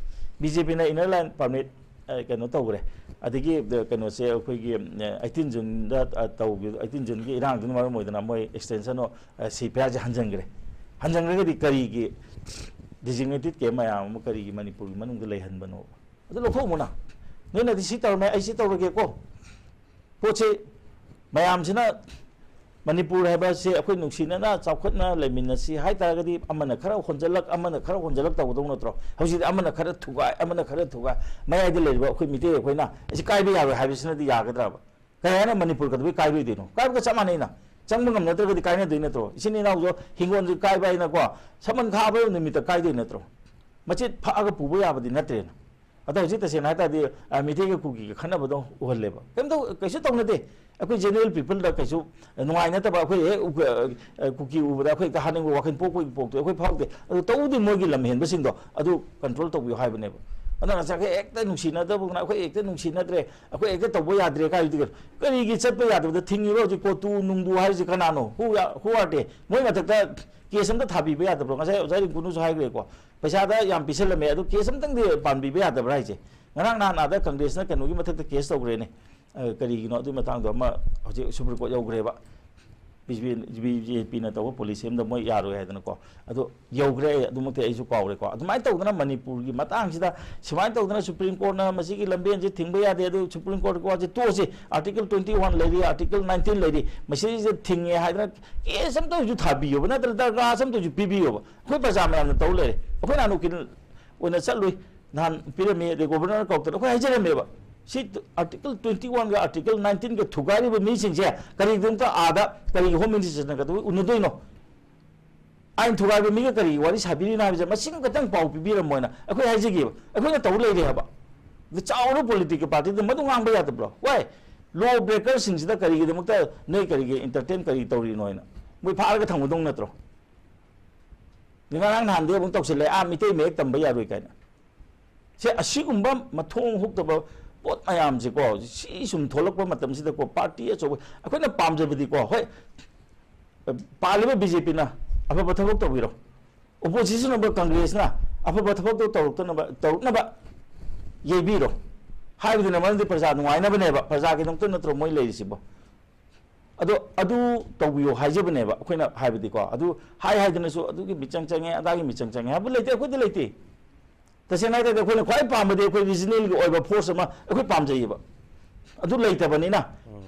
ꯕꯤ ꯖꯦ ꯄꯤꯅ inner line permit, ꯑ, ꯀꯩꯅꯣ ꯇꯧꯈ꯭ꯔꯦ꯫ ꯑꯗꯒꯤ, ꯑ, ꯀꯩꯅꯣꯁꯦ ꯑꯩꯈꯣꯏꯒꯤ, ꯑ, eighteen June ꯗ, ꯑ, ꯇꯧꯈꯤꯕ, eighteen June ꯒꯤ ꯏꯔꯥꯡꯗꯨꯅ ꯃꯔꯝ ꯑꯣꯏꯗꯅ ꯃꯣꯏ extension ꯑꯣ, ꯑ, ꯁꯤ ꯐꯤꯌꯥꯔꯁꯦ ꯍꯟꯖꯤꯟꯈ꯭ꯔꯦ꯫ ꯍꯟꯖꯤꯟꯈ꯭ꯔꯒꯗꯤ ꯀꯔꯤꯒꯤ designated camp ꯃꯌꯥꯝ ꯑꯃ ꯀꯔꯤꯒꯤ ꯃꯅꯤꯄꯨꯔꯒꯤ ꯃꯅꯨꯡꯗ ꯂꯩꯍꯟꯕꯅꯣ? ꯑꯗꯨ ꯂꯧꯊꯣꯛꯎꯅ꯫ ꯅꯣꯏꯅꯗꯤ ꯁꯤ ꯇꯧꯔꯝꯃꯦ, ꯑꯩ ꯁꯤ ꯇꯧꯔꯒꯦꯀꯣ꯫ ꯄꯣꯠꯁꯤ ꯃꯌꯥꯝꯁꯤꯅ ꯃꯅꯤꯄꯨꯔ ꯍꯥꯏꯕ ꯑꯁꯤ ꯑꯩꯈꯣꯏ ꯅꯨꯡꯁꯤꯅꯅ ꯆꯥꯎꯈꯠꯅ ꯂꯩꯃꯤꯟꯅꯁꯤ ꯍꯥꯏ ꯇꯥꯔꯒꯗꯤ, ꯑꯃꯅ ꯈꯔ ꯍꯣꯟꯖꯜꯂꯛ, ꯑꯃꯅ ꯈꯔ ꯍꯣꯟꯖꯜꯂꯛ ꯇꯧꯒꯗꯧ ꯅꯠꯇ꯭ꯔꯣ? ꯍꯧꯖꯤꯛꯇꯤ ꯑꯃꯅ ꯈꯔ ꯊꯨꯒꯥꯏ, ꯑꯃꯅ ꯈꯔ ꯊꯨꯒꯥꯏ, ꯃꯌꯥꯏꯗ ꯂꯩꯔꯤꯕ ꯑꯩꯈꯣꯏ ꯃꯤꯇꯩ ꯑꯩꯈꯣꯏꯅ ꯑꯁꯤ ꯀꯥꯏꯕ ꯌꯥꯔꯣꯏ ꯍꯥꯏꯕꯁꯤꯅꯗꯤ ꯌꯥꯒꯗ꯭ꯔꯕ? ꯀꯩ ꯍꯥꯏꯅ ꯃꯅꯤꯄꯨꯔ ꯀꯩꯗꯧꯕꯩ ꯀꯥꯏꯔꯣꯏꯗꯣꯏꯅꯣ? ꯀꯥꯏꯕꯒ ꯆꯞ ꯃꯥꯟꯅꯩꯅ꯫ ꯆꯪꯕ ꯉꯝꯅꯗ꯭ꯔꯒꯗꯤ ꯀꯥꯏꯅꯗꯣꯏ ꯅꯠꯇ꯭ꯔꯣ? ꯏꯆꯤꯟ ꯏꯅꯥꯎꯁꯨ ꯍꯤꯡꯒꯣꯜꯁꯨ ꯀꯥꯏꯕ ꯍꯥꯏꯅꯀꯣ, ꯁꯃꯟ ꯈꯥꯕ ꯅꯨꯃꯤꯠꯇ ꯀꯥꯏꯗꯣꯏ ꯅꯠꯇ꯭ꯔꯣ? ꯃꯆꯦꯠ ꯐꯛꯑꯒ ꯄꯨꯕ ꯌꯥꯕꯗꯤ ꯅꯠꯇ꯭ꯔꯦꯅ꯫ ꯑꯗꯣ ꯍꯧꯖꯤꯛ ꯇꯁꯦꯡꯅ ꯍꯥꯏ ꯇꯥꯔꯗꯤ, ꯑ, ꯃꯤꯇꯩꯒ ꯀꯨꯀꯤꯒ ꯈꯠꯅꯕꯗꯣ ꯎꯍꯜꯂꯦꯕ꯫ ꯀꯩꯝꯇ, ꯀꯩꯁꯨ ꯇꯧꯅꯗꯦ꯫ ꯑꯩꯈꯣꯏ general people ꯗ ꯀꯩꯁꯨ ꯅꯨꯡꯉꯥꯏꯅꯗꯕ, ꯑꯩꯈꯣꯏ ꯍꯦꯛ ꯎ-, ꯑ, ꯀꯨꯀꯤ ꯎꯕꯗ ꯑꯩꯈꯣꯏ ꯍꯦꯛꯇ ꯍꯥꯠꯅꯤꯡꯕ ꯋꯥꯈꯜ ꯄꯣꯛꯄꯒꯤ ꯄꯣꯛꯇꯣ ꯑꯩꯈꯣꯏ ꯐꯥꯎꯗꯦ꯫ ꯑꯗꯨ ꯇꯧꯗꯦ, ꯃꯣꯏꯒꯤ ꯂꯝ ꯍꯦꯟꯕꯁꯤꯡꯗꯣ ꯑꯗꯨ control ꯇꯧꯕꯤꯌꯨ ꯍꯥꯏꯕꯅꯦꯕ꯫ ꯑꯗꯨꯅ ꯉꯁꯥꯏ ꯑꯩꯈꯣꯏ ꯍꯦꯛꯇ ꯅꯨꯡꯁꯤꯅꯗꯕꯗꯨꯅ ꯑꯩꯈꯣꯏ ꯍꯦꯛꯇ ꯅꯨꯡꯁꯤꯅꯗ꯭ꯔꯦ, ꯑꯩꯈꯣꯏ ꯍꯦꯛꯇ ꯇꯧꯕ ꯌꯥꯗ꯭ꯔꯦ ꯀꯥꯏꯗꯨꯗꯤ ꯀꯔꯤꯒꯤ ꯆꯠꯄ ꯌꯥꯗꯕꯗ ꯊꯤꯡꯉꯤꯕ? ꯍꯧꯖꯤꯛ ꯀꯣꯇꯨ ꯅꯨꯡꯗꯨ ꯍꯥꯏꯔꯤꯁꯦ ꯀꯅꯥꯅꯣ? Who are, who are they? ꯃꯣꯏ ꯃꯊꯛꯇ case ꯑꯝꯇ ꯊꯥꯕꯤꯕ ꯌꯥꯗꯕ꯭ꯔꯣ? ꯉꯁꯥꯏ ꯑꯣꯖꯥ ꯔꯤꯡꯀꯨꯅꯁꯨ ꯍꯥꯏꯈ꯭ꯔꯦꯀꯣ, ꯄꯩꯁꯥꯗ ꯌꯥꯝ ꯄꯤꯁꯜꯂꯝꯃꯦ, ꯑꯗꯨ case ꯑꯝꯇꯪꯗꯤ ꯄꯥꯟꯕꯤꯕ ꯌꯥꯗꯕ꯭ꯔꯥ ꯍꯥꯏꯁꯦ? ꯉꯔꯥꯡ ꯅꯍꯥꯟ ꯑꯥꯗ ꯀꯪꯒ꯭ꯔꯦꯁꯅ ꯀꯩꯅꯣꯒꯤ ꯃꯊꯛꯇ case ꯇꯧꯈ꯭ꯔꯦꯅꯦ꯫ ꯑ, ꯀꯔꯤꯒꯤꯅꯣ ꯑꯗꯨꯒꯤ ꯃꯇꯥꯡꯗꯣ ꯑꯃ ꯍꯧꯖꯤꯛ Supreme Court ꯌꯧꯈ꯭ꯔꯦꯕ꯫ ꯕꯤ ꯖꯦ ꯄꯤꯅ ꯇꯧꯕ policy ꯑꯝꯗ ꯃꯣꯏ ꯌꯥꯔꯣꯏ ꯍꯥꯏꯗꯅꯀꯣ꯫ ꯑꯗꯣ ꯌꯧꯈ꯭ꯔꯦ, ꯑꯩ ꯑꯗꯨꯃꯛꯇꯤ ꯑꯩꯁꯨ ꯀꯥꯎꯔꯦꯀꯣ꯫ ꯑꯗꯨꯃꯥꯏꯅ ꯇꯧꯗꯅ ꯃꯅꯤꯄꯨꯔꯒꯤ ꯃꯇꯥꯡꯁꯤꯗ ꯁꯨꯃꯥꯏꯅ ꯇꯧꯗꯅ Supreme Court ꯅ ꯃꯁꯤꯒꯤ ꯂꯝꯕꯦꯟꯁꯦ ꯊꯤꯡꯕ ꯌꯥꯗꯦ, ꯑꯗꯨ Supreme Court ꯀꯤ ꯋꯥꯁꯦ ꯇꯣꯛꯑꯁꯤ, Article twenty one ꯂꯩꯔꯤ, Article nineteen ꯂꯩꯔꯤ, ꯃꯁꯤꯁꯦ ꯊꯤꯡꯉꯦ ꯍꯥꯏꯗꯅ case ꯑꯝꯇ ꯑꯣꯏꯁꯨ ꯊꯥꯕꯤꯌꯣꯕ, ꯅꯠꯇ꯭ꯔꯒ ꯗꯔꯈꯥꯁ ꯑꯝꯇ ꯑꯣꯏꯁꯨ ꯄꯤꯕꯤꯌꯣꯕ꯫ ꯑꯩꯈꯣꯏ ꯄ꯭ꯔꯖꯥ ꯃꯌꯥꯝꯅ ꯇꯧ ꯂꯩꯔꯦ꯫ ꯑꯩꯈꯣꯏ ꯅꯍꯥꯟ ꯎꯀꯤꯜ ꯑꯣꯏꯅ ꯆꯠꯂꯨꯏ, ꯅꯍꯥꯟ ꯄꯤꯔꯝꯃꯤ, ꯑꯗꯩ Governor ꯀꯧꯗꯅ ꯑꯩꯈꯣꯏ ꯍꯥꯏꯖꯔꯝꯃꯦꯕ꯫ ꯁꯤ Article twenty one ꯒ Article nineteen ꯒ ꯊꯨꯒꯥꯏꯔꯤꯕ ꯃꯤꯁꯤꯡꯁꯦ ꯀꯔꯤꯒꯤꯗꯃꯛꯇ ꯑꯥꯗ ꯀꯔꯤꯒꯤ Home Minister ꯅ ꯀꯩꯗꯧꯕꯩ ꯎꯅꯗꯣꯏꯅꯣ? ꯑꯥꯏꯟ ꯊꯨꯒꯥꯏꯕ ꯃꯤꯒ ꯀꯔꯤꯒꯤ ꯋꯥꯔꯤ ꯁꯥꯕꯤꯔꯤꯅꯣ ꯍꯥꯏꯕꯁꯦ ꯃꯁꯤꯡ ꯈꯛꯇꯪ ꯄꯥꯎ ꯄꯤꯕꯤꯔꯝꯃꯣꯅ ꯑꯩꯈꯣꯏ ꯍꯥꯏꯖꯒꯦꯕ꯫ ꯑꯩꯈꯣꯏꯅ ꯇꯧ ꯂꯩꯔꯦ ꯍꯥꯏꯕ꯫ ꯑꯗꯨ ꯆꯥꯎꯔꯕ ꯄꯣꯂꯤꯇꯤꯀꯦꯜ ꯄꯥꯔꯇꯤꯗ ꯃꯗꯨ ꯉꯥꯡꯕ ꯌꯥꯗꯕ꯭ꯔꯣ? ꯋꯥꯏ, ꯂꯣ ꯕ꯭ꯔꯦꯀꯔꯁꯤꯡꯁꯤꯗ ꯀꯔꯤꯒꯤꯗꯃꯛꯇ ꯅꯣꯏ ꯀꯔꯤꯒꯤ ꯑꯦꯟꯇꯔꯇꯦꯟ ꯀꯔꯤ ꯇꯧꯔꯤꯅꯣ ꯍꯥꯏꯅ ꯃꯣꯏ ꯐꯥꯔꯒ ꯊꯝꯒꯗꯧ ꯅꯠꯇ꯭ꯔꯣ? ꯉꯔꯥꯡ ꯅꯍꯥꯟꯗꯤ ꯑꯃꯨꯛ ꯇꯧꯁꯤꯜꯂꯦ, ꯑꯥ, ꯃꯤꯇꯩ ꯃꯌꯦꯛ ꯇꯝꯕ ꯌꯥꯔꯣꯏ ꯀꯥꯏꯅ꯫ ꯁꯦ, ꯑꯁꯤꯒꯨꯝꯕ ꯃꯊꯣꯡ ꯍꯨꯛꯇꯕ ꯄꯣꯠ ꯃꯌꯥꯝꯁꯦꯀꯣ, ꯁꯤ ꯁꯨꯝ ꯊꯣꯛꯂꯛꯄ ꯃꯇꯝꯁꯤꯗꯀꯣ, ꯄꯥꯔꯇꯤ ꯑꯆꯧꯕ, ꯑꯩꯈꯣꯏꯅ ꯄꯥꯝꯖꯕꯗꯤꯀꯣ, ꯍꯣꯏ, ꯄꯥꯜꯂꯤꯕ ꯕꯤ ꯖꯦ ꯄꯤꯅ ꯑꯐꯕ ꯊꯕꯛ ꯇꯧꯕꯤꯔꯣ, ꯑꯣꯄꯣꯖꯤꯁꯟ ꯑꯣꯏꯕ ꯀꯪꯒ꯭ꯔꯦꯁꯅ ꯑꯐꯕ ꯊꯕꯛꯇꯣ ꯇꯧꯔꯛꯇꯅꯕ, ꯇꯧꯔꯛꯅꯕ ꯌꯩꯕꯤꯔꯣ ꯍꯥꯏꯕꯗꯨꯅ ꯃꯔꯝꯗꯤ ꯄ꯭ꯔꯖꯥ ꯅꯨꯡꯉꯥꯏꯅꯕꯅꯦꯕ, ꯄ꯭ꯔꯖꯥꯒꯤꯗꯃꯛꯇ ꯅꯠꯇ꯭ꯔꯣ ꯃꯣꯏ ꯂꯩꯔꯤꯁꯤꯕꯣ? ꯑꯗꯣ ꯑꯗꯨ ꯇꯧꯕꯤꯌꯣ ꯍꯥꯏꯖꯕꯅꯦꯕ ꯑꯩꯈꯣꯏꯅ ꯍꯥꯏꯕꯗꯤꯀꯣ꯫ ꯑꯗꯨ ꯍꯥꯏ ꯍꯥꯏꯗꯅꯁꯨ ꯑꯗꯨꯒꯤ ꯃꯤꯆꯪ ꯆꯪꯉꯦ, ꯑꯗꯥꯒꯤ ꯃꯤꯆꯪ ꯆꯪꯉꯦ ꯍꯥꯏꯕ ꯂꯩꯇꯦ, ꯑꯩꯈꯣꯏꯗ ꯂꯩꯇꯦ꯫ ꯇꯁꯦꯡꯅ ꯍꯥꯏ ꯇꯥꯔꯗꯤ ꯑꯩꯈꯣꯏꯅ ꯈ꯭ꯋꯥꯏ ꯄꯥꯝꯕꯗꯤ ꯑꯩꯈꯣꯏ ꯔꯤꯖꯅꯦꯜꯒꯤ ꯑꯣꯏꯕ ꯐꯣꯔꯁ ꯑꯃ ꯑꯩꯈꯣꯏ ꯄꯥꯝꯖꯩꯌꯦꯕ꯫ ꯑꯗꯨ ꯂꯩꯇꯕꯅꯤꯅ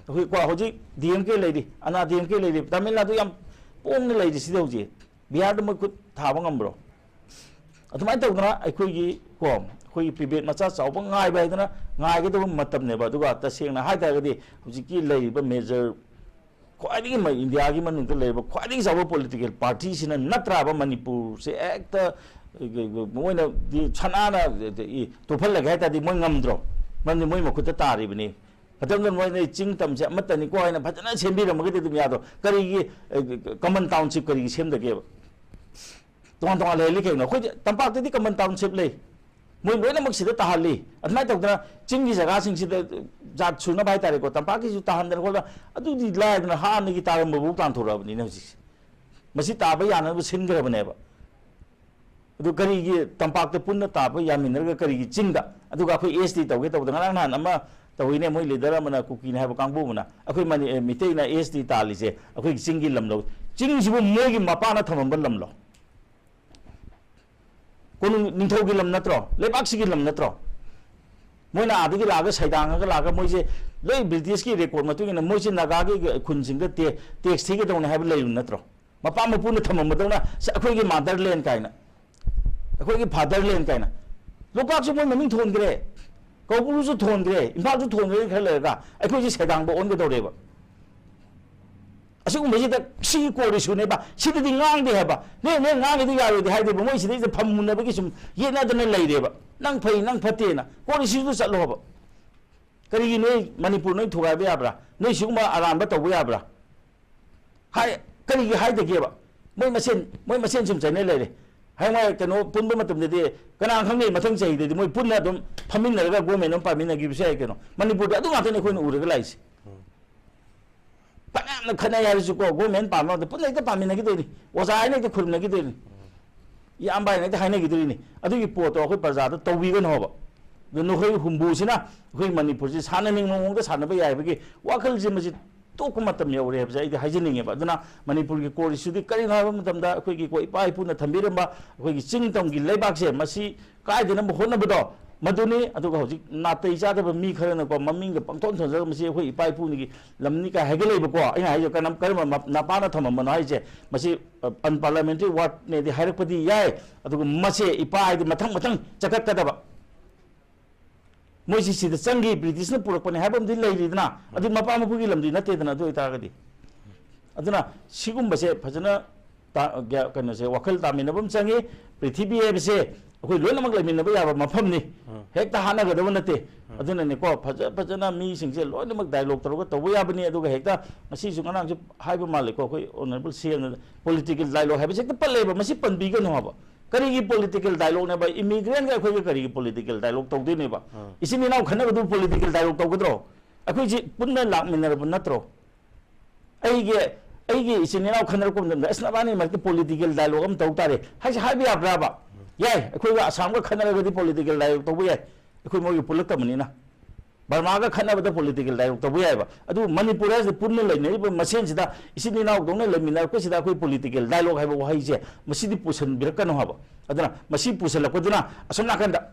ꯑꯩꯈꯣꯏ ꯀꯣ ꯍꯧꯖꯤꯛ ꯗꯤ ꯑꯦꯝ ꯀꯦ ꯂꯩꯔꯤ, ꯑꯅꯥ ꯗꯤ ꯑꯦꯝ ꯀꯦ ꯂꯩꯔꯤ, ꯇꯥꯃꯤꯜ ꯅꯥꯗꯨ ꯌꯥꯝ ꯄꯣꯡꯅ ꯂꯩꯔꯤꯁꯤꯗꯤ ꯍꯧꯖꯤꯛ꯫ ꯕꯤꯍꯥꯔꯗ ꯃꯣꯏ ꯈꯨꯠ ꯊꯥꯕ ꯉꯝꯕ꯭ꯔꯣ? ꯑꯗꯨꯃꯥꯏꯅ ꯇꯧꯗꯅ ꯑꯩꯈꯣꯏꯒꯤ ꯀꯣ, ꯑꯩꯈꯣꯏꯒꯤ ꯄꯤꯕꯦꯠ ꯃꯆꯥ ꯆꯥꯎꯕ ꯉꯥꯏꯕ ꯍꯥꯏꯗꯅ ꯉꯥꯏꯒꯗꯕ ꯃꯇꯝꯅꯦꯕ꯫ ꯑꯗꯨꯒ ꯇꯁꯦꯡꯅ ꯍꯥꯏ ꯇꯥꯔꯒꯗꯤ ꯍꯧꯖꯤꯛꯀꯤ ꯂꯩꯔꯤꯕ ꯃꯦꯖꯔ ꯈ꯭ꯋꯥꯏꯗꯒꯤ ꯃ-, ꯏꯟꯗꯤꯌꯥꯒꯤ ꯃꯅꯨꯡꯗ ꯂꯩꯔꯤꯕ ꯈ꯭ꯋꯥꯏꯗꯒꯤ ꯆꯥꯎꯕ ꯄꯣꯂꯤꯇꯤꯀꯦꯜ ꯄꯥꯔꯇꯤꯁꯤꯅ ꯅꯠꯇ꯭ꯔꯕ ꯃꯅꯤꯄꯨꯔꯁꯦ ꯍꯦꯛꯇ ꯃꯣꯏꯅꯗꯤ ꯁꯅꯥꯅ ꯇꯨꯞꯍꯜꯂꯒꯦ ꯍꯥꯏ ꯇꯥꯔꯗꯤ ꯃꯣꯏ ꯉꯝꯗ꯭ꯔꯣ? ꯃꯔꯝꯗꯤ ꯃꯣꯏ ꯃꯈꯨꯠꯇ ꯇꯥꯔꯤꯕꯅꯤ꯫ ꯃꯇꯝꯗꯨꯗ ꯃꯣꯏꯅ ꯆꯤꯡ ꯇꯝꯁꯦ ꯑꯃꯠꯇꯅꯤꯀꯣ ꯍꯥꯏꯅ ꯐꯖꯅ ꯁꯦꯝꯕꯤꯔꯝꯃꯒꯗꯤ ꯑꯗꯨꯝ ꯌꯥꯗ꯭ꯔꯣ? ꯀꯔꯤꯒꯤ, ꯑ, ꯀꯃꯟ ꯇꯥꯎꯟꯁꯤꯞ ꯀꯔꯤꯒꯤ ꯁꯦꯝꯗꯒꯦꯕ? ꯇꯣꯉꯥꯟ ꯇꯣꯉꯥꯟ ꯂꯩꯍꯜꯂꯤ ꯀꯩꯅꯣ? ꯑꯩꯈꯣꯏꯗꯤ ꯇꯝꯄꯥꯛꯇꯗꯤ ꯀꯃꯟ ꯇꯥꯎꯟꯁꯤꯞ ꯂꯩ, ꯃꯣꯏ ꯂꯣꯏꯅꯃꯛ ꯁꯤꯗ ꯇꯥꯍꯜꯂꯤ꯫ ꯑꯗꯨꯃꯥꯏꯅ ꯇꯧꯗꯅ ꯆꯤꯡꯒꯤ ꯖꯒꯥꯁꯤꯡꯁꯤꯗ ꯖꯥꯠ ꯁꯨꯅꯕ ꯍꯥꯏꯇꯥꯔꯦꯀꯣ, ꯇꯝꯄꯥꯛꯀꯤꯁꯨ ꯇꯥꯍꯟꯗꯅ ꯈꯣꯠꯇꯅ, ꯑꯗꯨꯗꯤ ꯂꯥꯏꯗꯅ ꯍꯥꯟꯅꯒꯤ ꯇꯥꯔꯝꯕꯐꯥꯎ ꯇꯥꯟꯊꯣꯔꯛꯑꯕꯅꯤꯅ ꯍꯧꯖꯤꯛꯁꯦ꯫ ꯃꯁꯤ ꯇꯥꯕ ꯌꯥꯅꯕ ꯁꯤꯟꯈ꯭ꯔꯕꯅꯦꯕ꯫ ꯑꯗꯨ ꯀꯔꯤꯒꯤ ꯇꯝꯄꯥꯛꯇ ꯄꯨꯟꯅ ꯇꯥꯕ ꯌꯥꯃꯤꯟꯅꯔꯒ ꯀꯔꯤꯒꯤ ꯆꯤꯡꯗ? ꯑꯗꯨꯒ ꯑꯩꯈꯣꯏ ꯑꯦꯁ ꯇꯤ ꯇꯧꯒꯦ ꯇꯧꯕꯗ ꯉꯔꯥꯡ ꯅꯍꯥꯟ ꯑꯃ ꯇꯧꯋꯤꯅꯦ, ꯃꯣꯏ ꯂꯤꯗꯔ ꯑꯃꯅ, ꯀꯨꯀꯤꯅꯤ ꯍꯥꯏꯕ ꯀꯥꯡꯕꯨ ꯑꯃꯅ, ꯑꯩꯈꯣꯏ ꯃꯅꯤ-, ꯑꯦ, ꯃꯤꯇꯩꯅ ꯑꯦꯁ ꯇꯤ ꯇꯥꯜꯂꯤꯁꯦ ꯑꯩꯈꯣꯏꯒꯤ ꯆꯤꯡꯒꯤ ꯂꯝ ꯂꯧ-, ꯆꯤꯡꯁꯤꯕꯨ ꯃꯣꯏꯒꯤ ꯃꯄꯥꯅ ꯊꯝꯃꯝꯕ ꯂꯝ ꯂꯧ? ꯀꯣꯅꯨꯡ ꯅꯤꯡꯊꯧꯒꯤ ꯂꯝ ꯅꯠꯇ꯭ꯔꯣ? ꯂꯩꯕꯥꯛꯁꯤꯒꯤ ꯂꯝ ꯅꯠꯇ꯭ꯔꯣ? ꯃꯣꯏꯅ ꯑꯥꯗꯒꯤ ꯂꯥꯛꯑꯒ ꯁꯩꯗꯥꯡꯉꯒ ꯂꯥꯛꯑꯒ ꯃꯣꯏꯁꯦ ꯂꯣꯏ ꯕ꯭ꯔꯤꯇꯤꯁꯀꯤ ꯔꯦꯀꯣꯔꯠ ꯃꯇꯨꯡ ꯏꯟꯅ ꯃꯣꯏꯁꯦ ꯅꯥꯒꯥꯒꯤ ꯈꯨꯟꯁꯤꯡꯗ ꯇꯦ-, ꯇꯦꯛꯁ ꯊꯤꯒꯗꯧꯅꯦ ꯍꯥꯏꯕ ꯂꯩꯕ ꯅꯠꯇ꯭ꯔꯣ? ꯃꯄꯥ ꯃꯄꯨꯅ ꯊꯝꯃꯝꯕꯗꯧꯅ "ꯁ-, ꯑꯩꯈꯣꯏꯒꯤ ꯃꯥꯗꯔꯂꯦꯟ" ꯀꯥꯏꯅ, "ꯑꯩꯈꯣꯏꯒꯤ ꯐꯥꯗꯔꯂꯦꯟ" ꯀꯥꯏꯅ꯫ ꯂꯣꯛꯇꯥꯛꯁꯨ ꯃꯣꯏ ꯃꯃꯤꯡ ꯊꯣꯟꯈ꯭ꯔꯦ, ꯀꯧꯕ꯭ꯔꯨꯁꯨ ꯊꯣꯟꯈ꯭ꯔꯦ, ꯏꯝꯐꯥꯜꯁꯨ ꯊꯣꯟꯈ꯭ꯔꯦ, ꯈꯔ ꯂꯩꯔꯒ ꯑꯩꯈꯣꯏꯁꯦ ꯁꯩꯗꯥꯡꯕ ꯑꯣꯟꯒꯗꯧꯔꯦꯕ꯫ ꯑꯁꯤꯒꯨꯝꯕꯁꯤꯗ ꯁꯤꯒꯤ ꯀꯣꯔꯠ ꯏꯁꯨꯅꯦꯕ, ꯁꯤꯗꯗꯤ ꯉꯥꯡꯗꯦ ꯍꯥꯏꯕ꯫ ꯅꯣꯏ, ꯅꯣꯏ ꯉꯥꯡꯉꯤꯗꯨ ꯌꯥꯔꯣꯏꯗꯤ ꯍꯥꯏꯗꯦꯕ, ꯃꯣꯏ ꯁꯤꯗꯩꯁꯤꯗ ꯐꯝꯃꯨꯟꯅꯕꯒꯤ ꯁꯨꯝ ꯌꯦꯠꯅꯗꯅ ꯂꯩꯔꯦꯕ꯫ ꯅꯪ ꯐꯩ, ꯅꯪ ꯐꯠꯇꯦꯅ ꯀꯣꯔꯠ ꯏꯁꯨꯗꯨ ꯆꯠꯂꯣ ꯍꯥꯏꯕ꯫ ꯀꯔꯤꯒꯤ ꯅꯣꯏ ꯃꯅꯤꯄꯨꯔ ꯅꯣꯏ ꯊꯨꯒꯥꯏꯕ ꯌꯥꯕ꯭ꯔꯥ? ꯅꯣꯏ ꯁꯤꯒꯨꯝꯕ ꯑꯔꯥꯟꯕ ꯇꯧꯕ ꯌꯥꯕ꯭ꯔꯥ? ꯍꯥꯏ, ꯀꯔꯤꯒꯤ ꯍꯥꯏꯗꯒꯦꯕ? ꯃꯣꯏ ꯃꯁꯦꯟ, ꯃꯣꯏ ꯃꯁꯦꯟ ꯁꯨꯝ ꯆꯩꯅ ꯂꯩꯔꯦ꯫ ꯍꯌꯦꯡꯋꯥꯏ ꯀꯩꯅꯣ ꯄꯨꯟꯕ ꯃꯇꯝꯗꯗꯤ ꯀꯅꯥ ꯈꯪꯅꯤ, ꯃꯊꯪ ꯆꯍꯤꯗꯗꯤ ꯃꯣꯏ ꯄꯨꯟꯅ ꯑꯗꯨꯝ ꯐꯝꯃꯤꯟꯅꯔꯒ ꯒꯣꯔꯃꯦꯟ ꯑꯃ ꯄꯥꯟꯃꯤꯟꯅꯈꯤꯕꯁꯨ ꯌꯥꯏ ꯀꯩꯅꯣ꯫ ꯃꯅꯤꯄꯨꯔꯗ ꯑꯗꯨ ꯉꯥꯛꯇꯅꯤ ꯑꯩꯈꯣꯏꯅ ꯎꯔꯒ ꯂꯥꯛꯏꯁꯦ꯫ ꯐꯅꯌꯥꯝꯅ ꯈꯠꯅꯩ ꯍꯥꯏꯔꯁꯨꯀꯣ, ꯒꯣꯔꯃꯦꯟ ꯄꯥꯟꯕ ꯃꯇꯝꯗ ꯄꯨꯟꯅ ꯍꯦꯛꯇ ꯄꯥꯟꯃꯤꯟꯅꯈꯤꯗꯣꯏꯅꯤ, ꯑꯣꯖꯥ ꯍꯥꯏꯅ ꯍꯦꯛꯇ ꯈꯨꯔꯨꯝꯅꯈꯤꯗꯣꯏꯅꯤ, ꯏꯌꯥꯝꯕ ꯍꯥꯏꯅ ꯍꯦꯛꯇ ꯍꯥꯏꯅꯈꯤꯗꯣꯏꯅꯤ꯫ ꯑꯗꯨꯒꯤ ꯄꯣꯠꯇꯣ ꯑꯩꯈꯣꯏ ꯄ꯭ꯔꯖꯥꯗ ꯇꯧꯕꯤꯒꯅꯣ ꯍꯥꯏꯕ꯫ ꯑꯗꯨ ꯅꯈꯣꯏ ꯍꯨꯝꯕꯨꯁꯤꯅ ꯑꯩꯈꯣꯏ ꯃꯅꯤꯄꯨꯔꯁꯤ ꯁꯥꯟꯅꯅꯤꯡꯕ ꯃꯑꯣꯡꯗ ꯁꯥꯟꯅꯕ ꯌꯥꯏꯕꯒꯤ ꯋꯥꯈꯜꯁꯦ ꯃꯁꯤ ꯇꯣꯛꯄ ꯃꯇꯝ ꯌꯧꯔꯦ ꯍꯥꯏꯕꯁꯦ ꯑꯩꯗꯤ ꯍꯥꯏꯖꯅꯤꯡꯉꯦꯕ꯫ ꯑꯗꯨꯅ ꯃꯅꯤꯄꯨꯔꯒꯤ ꯀꯣꯔꯠ ꯏꯁꯨꯗꯤ ꯀꯔꯤꯅꯣ ꯍꯥꯏꯕ ꯃꯇꯝꯗ ꯑꯩꯈꯣꯏꯒꯤ ꯀꯣ ꯏꯄꯥ ꯏꯄꯨꯅ ꯊꯝꯕꯤꯔꯝꯕ ꯑꯩꯈꯣꯏꯒꯤ ꯆꯤꯡ ꯇꯝꯒꯤ ꯂꯩꯕꯥꯛꯁꯦ ꯃꯁꯤ ꯀꯥꯏꯗꯅꯕ ꯍꯣꯠꯅꯕꯗꯣ ꯃꯗꯨꯅꯤ꯫ ꯑꯗꯨꯒ ꯍꯧꯖꯤꯛ ꯅꯥꯇꯩ ꯆꯥꯗꯕ ꯃꯤ ꯈꯔꯅꯀꯣ ꯃꯃꯤꯡꯗ ꯄꯪꯊꯣꯟ ꯊꯣꯟꯖꯔꯒ ꯃꯁꯤ ꯑꯩꯈꯣꯏ ꯏꯄꯥ ꯏꯄꯨꯒꯤ ꯂꯝꯅꯤ ꯀꯥꯏ ꯍꯥꯏꯒꯠꯂꯛꯏꯕꯀꯣ꯫ ꯑꯩꯅ ꯍꯥꯏꯁꯦ ꯀꯔꯝ-, ꯀꯔꯝꯕ ꯃ-, ꯅꯄꯥꯅ ꯊꯝꯃꯝꯕꯅꯣ ꯍꯥꯏꯁꯦ, ꯃꯁꯤ ꯑꯟꯄꯥꯔꯂꯥꯃꯦꯟꯇꯔꯤ ꯋꯥꯔꯗꯅꯦꯗꯤ ꯍꯥꯏꯔꯛꯄꯗꯤ ꯌꯥꯏ, ꯑꯗꯨꯒ ꯃꯁꯦ ꯏꯄꯥ ꯍꯥꯏꯗꯤ ꯃꯊꯪ ꯃꯊꯪ ꯆꯀꯠꯀꯗꯕ꯫ ꯃꯣꯏꯁꯤ ꯁꯤꯗ ꯆꯪꯈꯤ, ꯕ꯭ꯔꯤꯇꯤꯁꯅ ꯄꯨꯔꯛꯄꯅꯦ ꯍꯥꯏꯕ ꯑꯃꯗꯤ ꯂꯩꯔꯤꯗꯅ, ꯑꯗꯨ ꯃꯄꯥ ꯃꯄꯨꯒꯤ ꯂꯝꯗꯤ ꯅꯠꯇꯦꯗꯅ꯫ ꯑꯗꯨ ꯑꯣꯏꯇꯥꯔꯒꯗꯤ, ꯑꯗꯨꯅ ꯁꯤꯒꯨꯝꯕꯁꯦ ꯐꯖꯅ ꯇꯥ-, ꯒ꯭ꯌꯥ-, ꯀꯩꯅꯣꯁꯦ, ꯋꯥꯈꯜ ꯇꯥꯃꯤꯟꯅꯕ ꯑꯃ ꯆꯪꯉꯤ꯫ ꯄ꯭ꯔꯤꯊꯤꯕꯤ ꯍꯥꯏꯕꯁꯦ ꯑꯩꯈꯣꯏ ꯂꯣꯏꯅꯃꯛ ꯂꯩꯃꯤꯟꯅꯕ ꯌꯥꯕ ꯃꯐꯝꯅꯤ, ꯎꯝ꯫ ꯍꯦꯛꯇ ꯍꯥꯠꯅꯒꯗꯕ ꯅꯠꯇꯦ꯫ ꯎꯝ꯫ ꯑꯗꯨꯅꯅꯦꯀꯣ, ꯐꯖ ꯐꯖꯅ ꯃꯤꯁꯤꯡꯁꯦ ꯂꯣꯏꯅꯃꯛ ꯗꯥꯏꯂꯣꯛ ꯇꯧꯔꯒ ꯇꯧꯕ ꯌꯥꯕꯅꯤ꯫ ꯑꯗꯨꯒ ꯍꯦꯛꯇ ꯉꯁꯤꯁꯨ ꯉꯔꯥꯡꯁꯨ ꯍꯥꯏꯕ ꯃꯥꯜꯂꯦꯀꯣ, ꯑꯩꯈꯣꯏ ꯑꯣꯅꯔꯦꯕꯜ ꯁꯤ ꯑꯦꯝꯅ ꯄꯣꯂꯤꯇꯤꯀꯦꯜ ꯗꯥꯏꯂꯣꯛ ꯍꯥꯏꯕꯁꯦ ꯍꯦꯛꯇ ꯄꯜꯂꯦꯕ꯫ ꯃꯁꯤ ꯄꯟꯕꯤꯒꯅꯨ ꯍꯥꯏꯕ꯫ ꯀꯔꯤꯒꯤ ꯄꯣꯂꯤꯇꯤꯀꯦꯜ ꯗꯥꯏꯂꯣꯛꯅꯦꯕ? ꯏꯃꯤꯒ꯭ꯔꯦꯟꯒ ꯑꯩꯈꯣꯏꯒ ꯀꯔꯤꯒꯤ ꯄꯣꯂꯤꯇꯤꯀꯦꯜ ꯗꯥꯏꯂꯣꯛ ꯇꯧꯗꯣꯏꯅꯦꯕ? ꯎꯝ꯫ ꯏꯆꯤꯟ ꯏꯅꯥꯎ ꯈꯠꯅꯕꯗꯨ ꯄꯣꯂꯤꯇꯤꯀꯦꯜ ꯗꯥꯏꯂꯣꯛ ꯇꯧꯒꯗ꯭ꯔꯣ? ꯑꯩꯈꯣꯏꯁꯤ ꯄꯨꯟꯅ ꯂꯥꯛꯃꯤꯟꯅꯔꯕ ꯅꯠꯇ꯭ꯔꯣ? ꯑꯩꯒꯤ, ꯑꯩꯒꯤ ꯏꯆꯤꯟ ꯏꯅꯥꯎ ꯈꯠꯅꯔꯛꯄ ꯃꯇꯝꯗ, "ꯑꯁ, ꯅꯕꯥꯅꯤ ꯃꯔꯛꯇ ꯄꯣꯂꯤꯇꯤꯀꯦꯜ ꯗꯥꯏꯂꯣꯛ ꯑꯃ ꯇꯧ ꯇꯥꯔꯦ" ꯍꯥꯏꯁꯦ ꯍꯥꯏꯕ ꯌꯥꯕ꯭ꯔꯥꯕ? ꯌꯥꯏ, ꯑꯩꯈꯣꯏꯒ ꯑꯁꯥꯝꯒ ꯈꯠꯅꯔꯒꯗꯤ ꯄꯣꯂꯤꯇꯤꯀꯦꯜ ꯗꯥꯏꯂꯣꯛ ꯇꯧꯕ ꯌꯥꯏ, ꯑꯩꯈꯣꯏ ꯃꯣꯏꯒꯤ ꯄꯨꯜꯂꯛꯇꯕꯅꯤꯅ꯫ ꯕꯔꯃꯥꯒ ꯈꯠꯅꯕꯗ ꯄꯣꯂꯤꯇꯤꯀꯦꯜ ꯗꯥꯏꯂꯣꯛ ꯇꯧꯕ ꯌꯥꯏꯕ꯫ ꯑꯗꯨꯕꯨ ꯃꯅꯤꯄꯨꯔ ꯍꯥꯏꯁꯤꯗ ꯄꯨꯟꯅ ꯂꯩꯅꯔꯤꯕ ꯃꯁꯦꯟꯁꯤꯗ, ꯏꯆꯤꯟ ꯏꯅꯥꯎꯗꯧꯅ ꯂꯩꯃꯤꯟꯅꯔꯛꯄꯁꯤꯗ ꯑꯩꯈꯣꯏ ꯄꯣꯂꯤꯇꯤꯀꯦꯜ ꯗꯥꯏꯂꯣꯛ ꯍꯥꯏꯕ ꯋꯥꯍꯩꯁꯦ, ꯃꯁꯤꯗꯤ ꯄꯨꯁꯟꯕꯤꯔꯛꯀꯅꯨ ꯍꯥꯏꯕ꯫ ꯑꯗꯨꯅ ꯃꯁꯤ ꯄꯨꯁꯜꯂꯛꯄꯗꯨꯅ ꯑꯁꯣꯝ ꯅꯥꯀꯟꯗ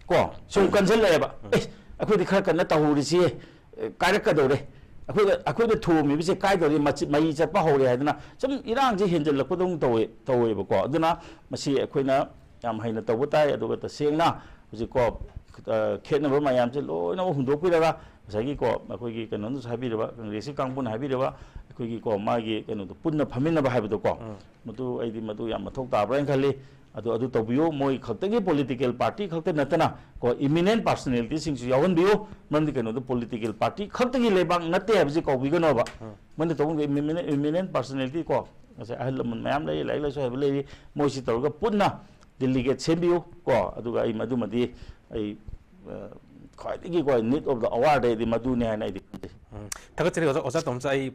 ꯀꯣ, ꯁꯨꯝ ꯀꯟꯁꯤꯜꯂꯛꯑꯦꯕ꯫ "ꯑꯦ, ꯑꯩꯈꯣꯏꯗꯤ ꯈꯔ ꯀꯟꯅ ꯇꯧꯍꯧꯔꯤꯁꯤ, ꯑꯦ, ꯀꯥꯏꯔꯛꯀꯗꯧꯔꯦ, ꯑꯩꯈꯣꯏꯗ, ꯑꯩꯈꯣꯏꯗ ꯊꯣꯝꯃꯤꯕꯁꯦ ꯀꯥꯏꯗꯧꯔꯦ, ꯃꯆꯤ-, ꯃꯩ ꯆꯠꯄ ꯍꯧꯔꯦ" ꯍꯥꯏꯗꯅ ꯁꯨꯝ ꯏꯔꯥꯡꯁꯦ ꯍꯦꯟꯖꯜꯂꯛꯄꯗꯧꯅ ꯇꯧꯋꯦ, ꯇꯧꯋꯦꯕꯀꯣ꯫ ꯑꯗꯨꯅ ꯃꯁꯤ ꯑꯩꯈꯣꯏꯅ ꯌꯥꯝ ꯍꯩꯅ ꯇꯧꯕ ꯇꯥꯏ꯫ ꯑꯗꯨꯒ ꯇꯁꯦꯡꯅ ꯍꯧꯖꯤꯛꯀꯣ, ꯑ, ꯈꯦꯠꯅꯕ ꯃꯌꯥꯝꯁꯦ ꯂꯣꯏꯅꯃꯛ ꯍꯨꯟꯗꯣꯛꯄꯤꯔꯒ ꯉꯁꯥꯏꯒꯤꯀꯣ, ꯑꯩꯈꯣꯏꯒꯤ ꯀꯩꯅꯣꯅꯁꯨ ꯍꯥꯏꯕꯤꯔꯕ, ꯀꯪꯒ꯭ꯔꯦꯁꯀꯤ ꯀꯥꯡꯕꯨꯅ ꯍꯥꯏꯕꯤꯔꯕ, ꯑꯩꯈꯣꯏꯒꯤꯀꯣ, ꯃꯥꯒꯤ ꯀꯩꯅꯣꯗꯣ ꯄꯨꯟꯅ ꯐꯝꯃꯤꯟꯅꯕ ꯍꯥꯏꯕꯗꯣꯀꯣ, ꯃꯗꯨ ꯑꯩꯗꯤ ꯃꯗꯨ ꯌꯥꯝ ꯃꯊꯧ ꯇꯥꯕ꯭ꯔꯥ ꯍꯥꯏꯅ ꯈꯜꯂꯤ꯫ ꯑꯗꯨ, ꯑꯗꯨ ꯇꯧꯕꯤꯌꯨ, ꯃꯣꯏ ꯈꯛꯇꯒꯤ ꯄꯣꯂꯤꯇꯤꯀꯦꯜ ꯄꯥꯔꯇꯤ ꯈꯛꯇ ꯅꯠꯇꯅ ꯀꯣ, ꯏꯃꯤꯅꯦꯟ ꯄꯥꯔꯁꯣꯅꯦꯂꯤꯇꯤꯁꯤꯡꯁꯨ ꯌꯥꯎꯍꯟꯕꯤꯌꯨ꯫ ꯃꯔꯝꯗꯤ ꯀꯩꯅꯣꯗ, ꯄꯣꯂꯤꯇꯤꯀꯦꯜ ꯄꯥꯔꯇꯤ ꯈꯛꯇꯒꯤ ꯂꯩꯕꯥꯛ ꯅꯠꯇꯦ ꯍꯥꯏꯕꯁꯤ ꯀꯧꯕꯤꯒꯅꯣꯕ꯫ ꯃꯣꯏꯅ ꯇꯧꯕ ꯏꯃꯤꯅꯦꯟ, ꯏꯃꯤꯅꯦꯟ ꯄꯥꯔꯁꯣꯅꯦꯂꯤꯇꯤ ꯀꯣ, ꯉꯁꯥꯏ ꯑꯍꯜ ꯂꯃꯟ ꯃꯌꯥꯝ ꯂꯩꯔꯤ, ꯂꯥꯏꯔꯤꯛ ꯂꯥꯏꯁꯨ ꯍꯩꯕ ꯂꯩꯔꯤ, ꯃꯣꯏꯁꯤ ꯇꯧꯔꯒ ꯄꯨꯟꯅ ꯗꯦꯂꯤꯒꯦꯠ ꯁꯦꯝꯕꯤꯌꯨ ꯀꯣ꯫ ꯑꯗꯨꯒ ꯑꯩ ꯃꯗꯨꯃꯗꯤ ꯑꯩ, ꯑ, ꯈ꯭ꯋꯥꯏꯗꯒꯤ ꯀꯣ, ꯅꯤꯗ ꯑꯣꯐ ꯗ ꯑꯋꯥꯔꯗ ꯑꯩꯗꯤ ꯃꯗꯨꯅꯤ ꯍꯥꯏꯅ ꯑꯩꯗꯤ ꯈꯟꯖꯩ꯫ ꯎꯝ꯫ ꯊꯥꯒꯠꯆꯔꯤ ꯑꯣꯖꯥ, ꯑꯣꯖꯥ ꯇꯣꯝꯆꯥ꯫ ꯑꯩ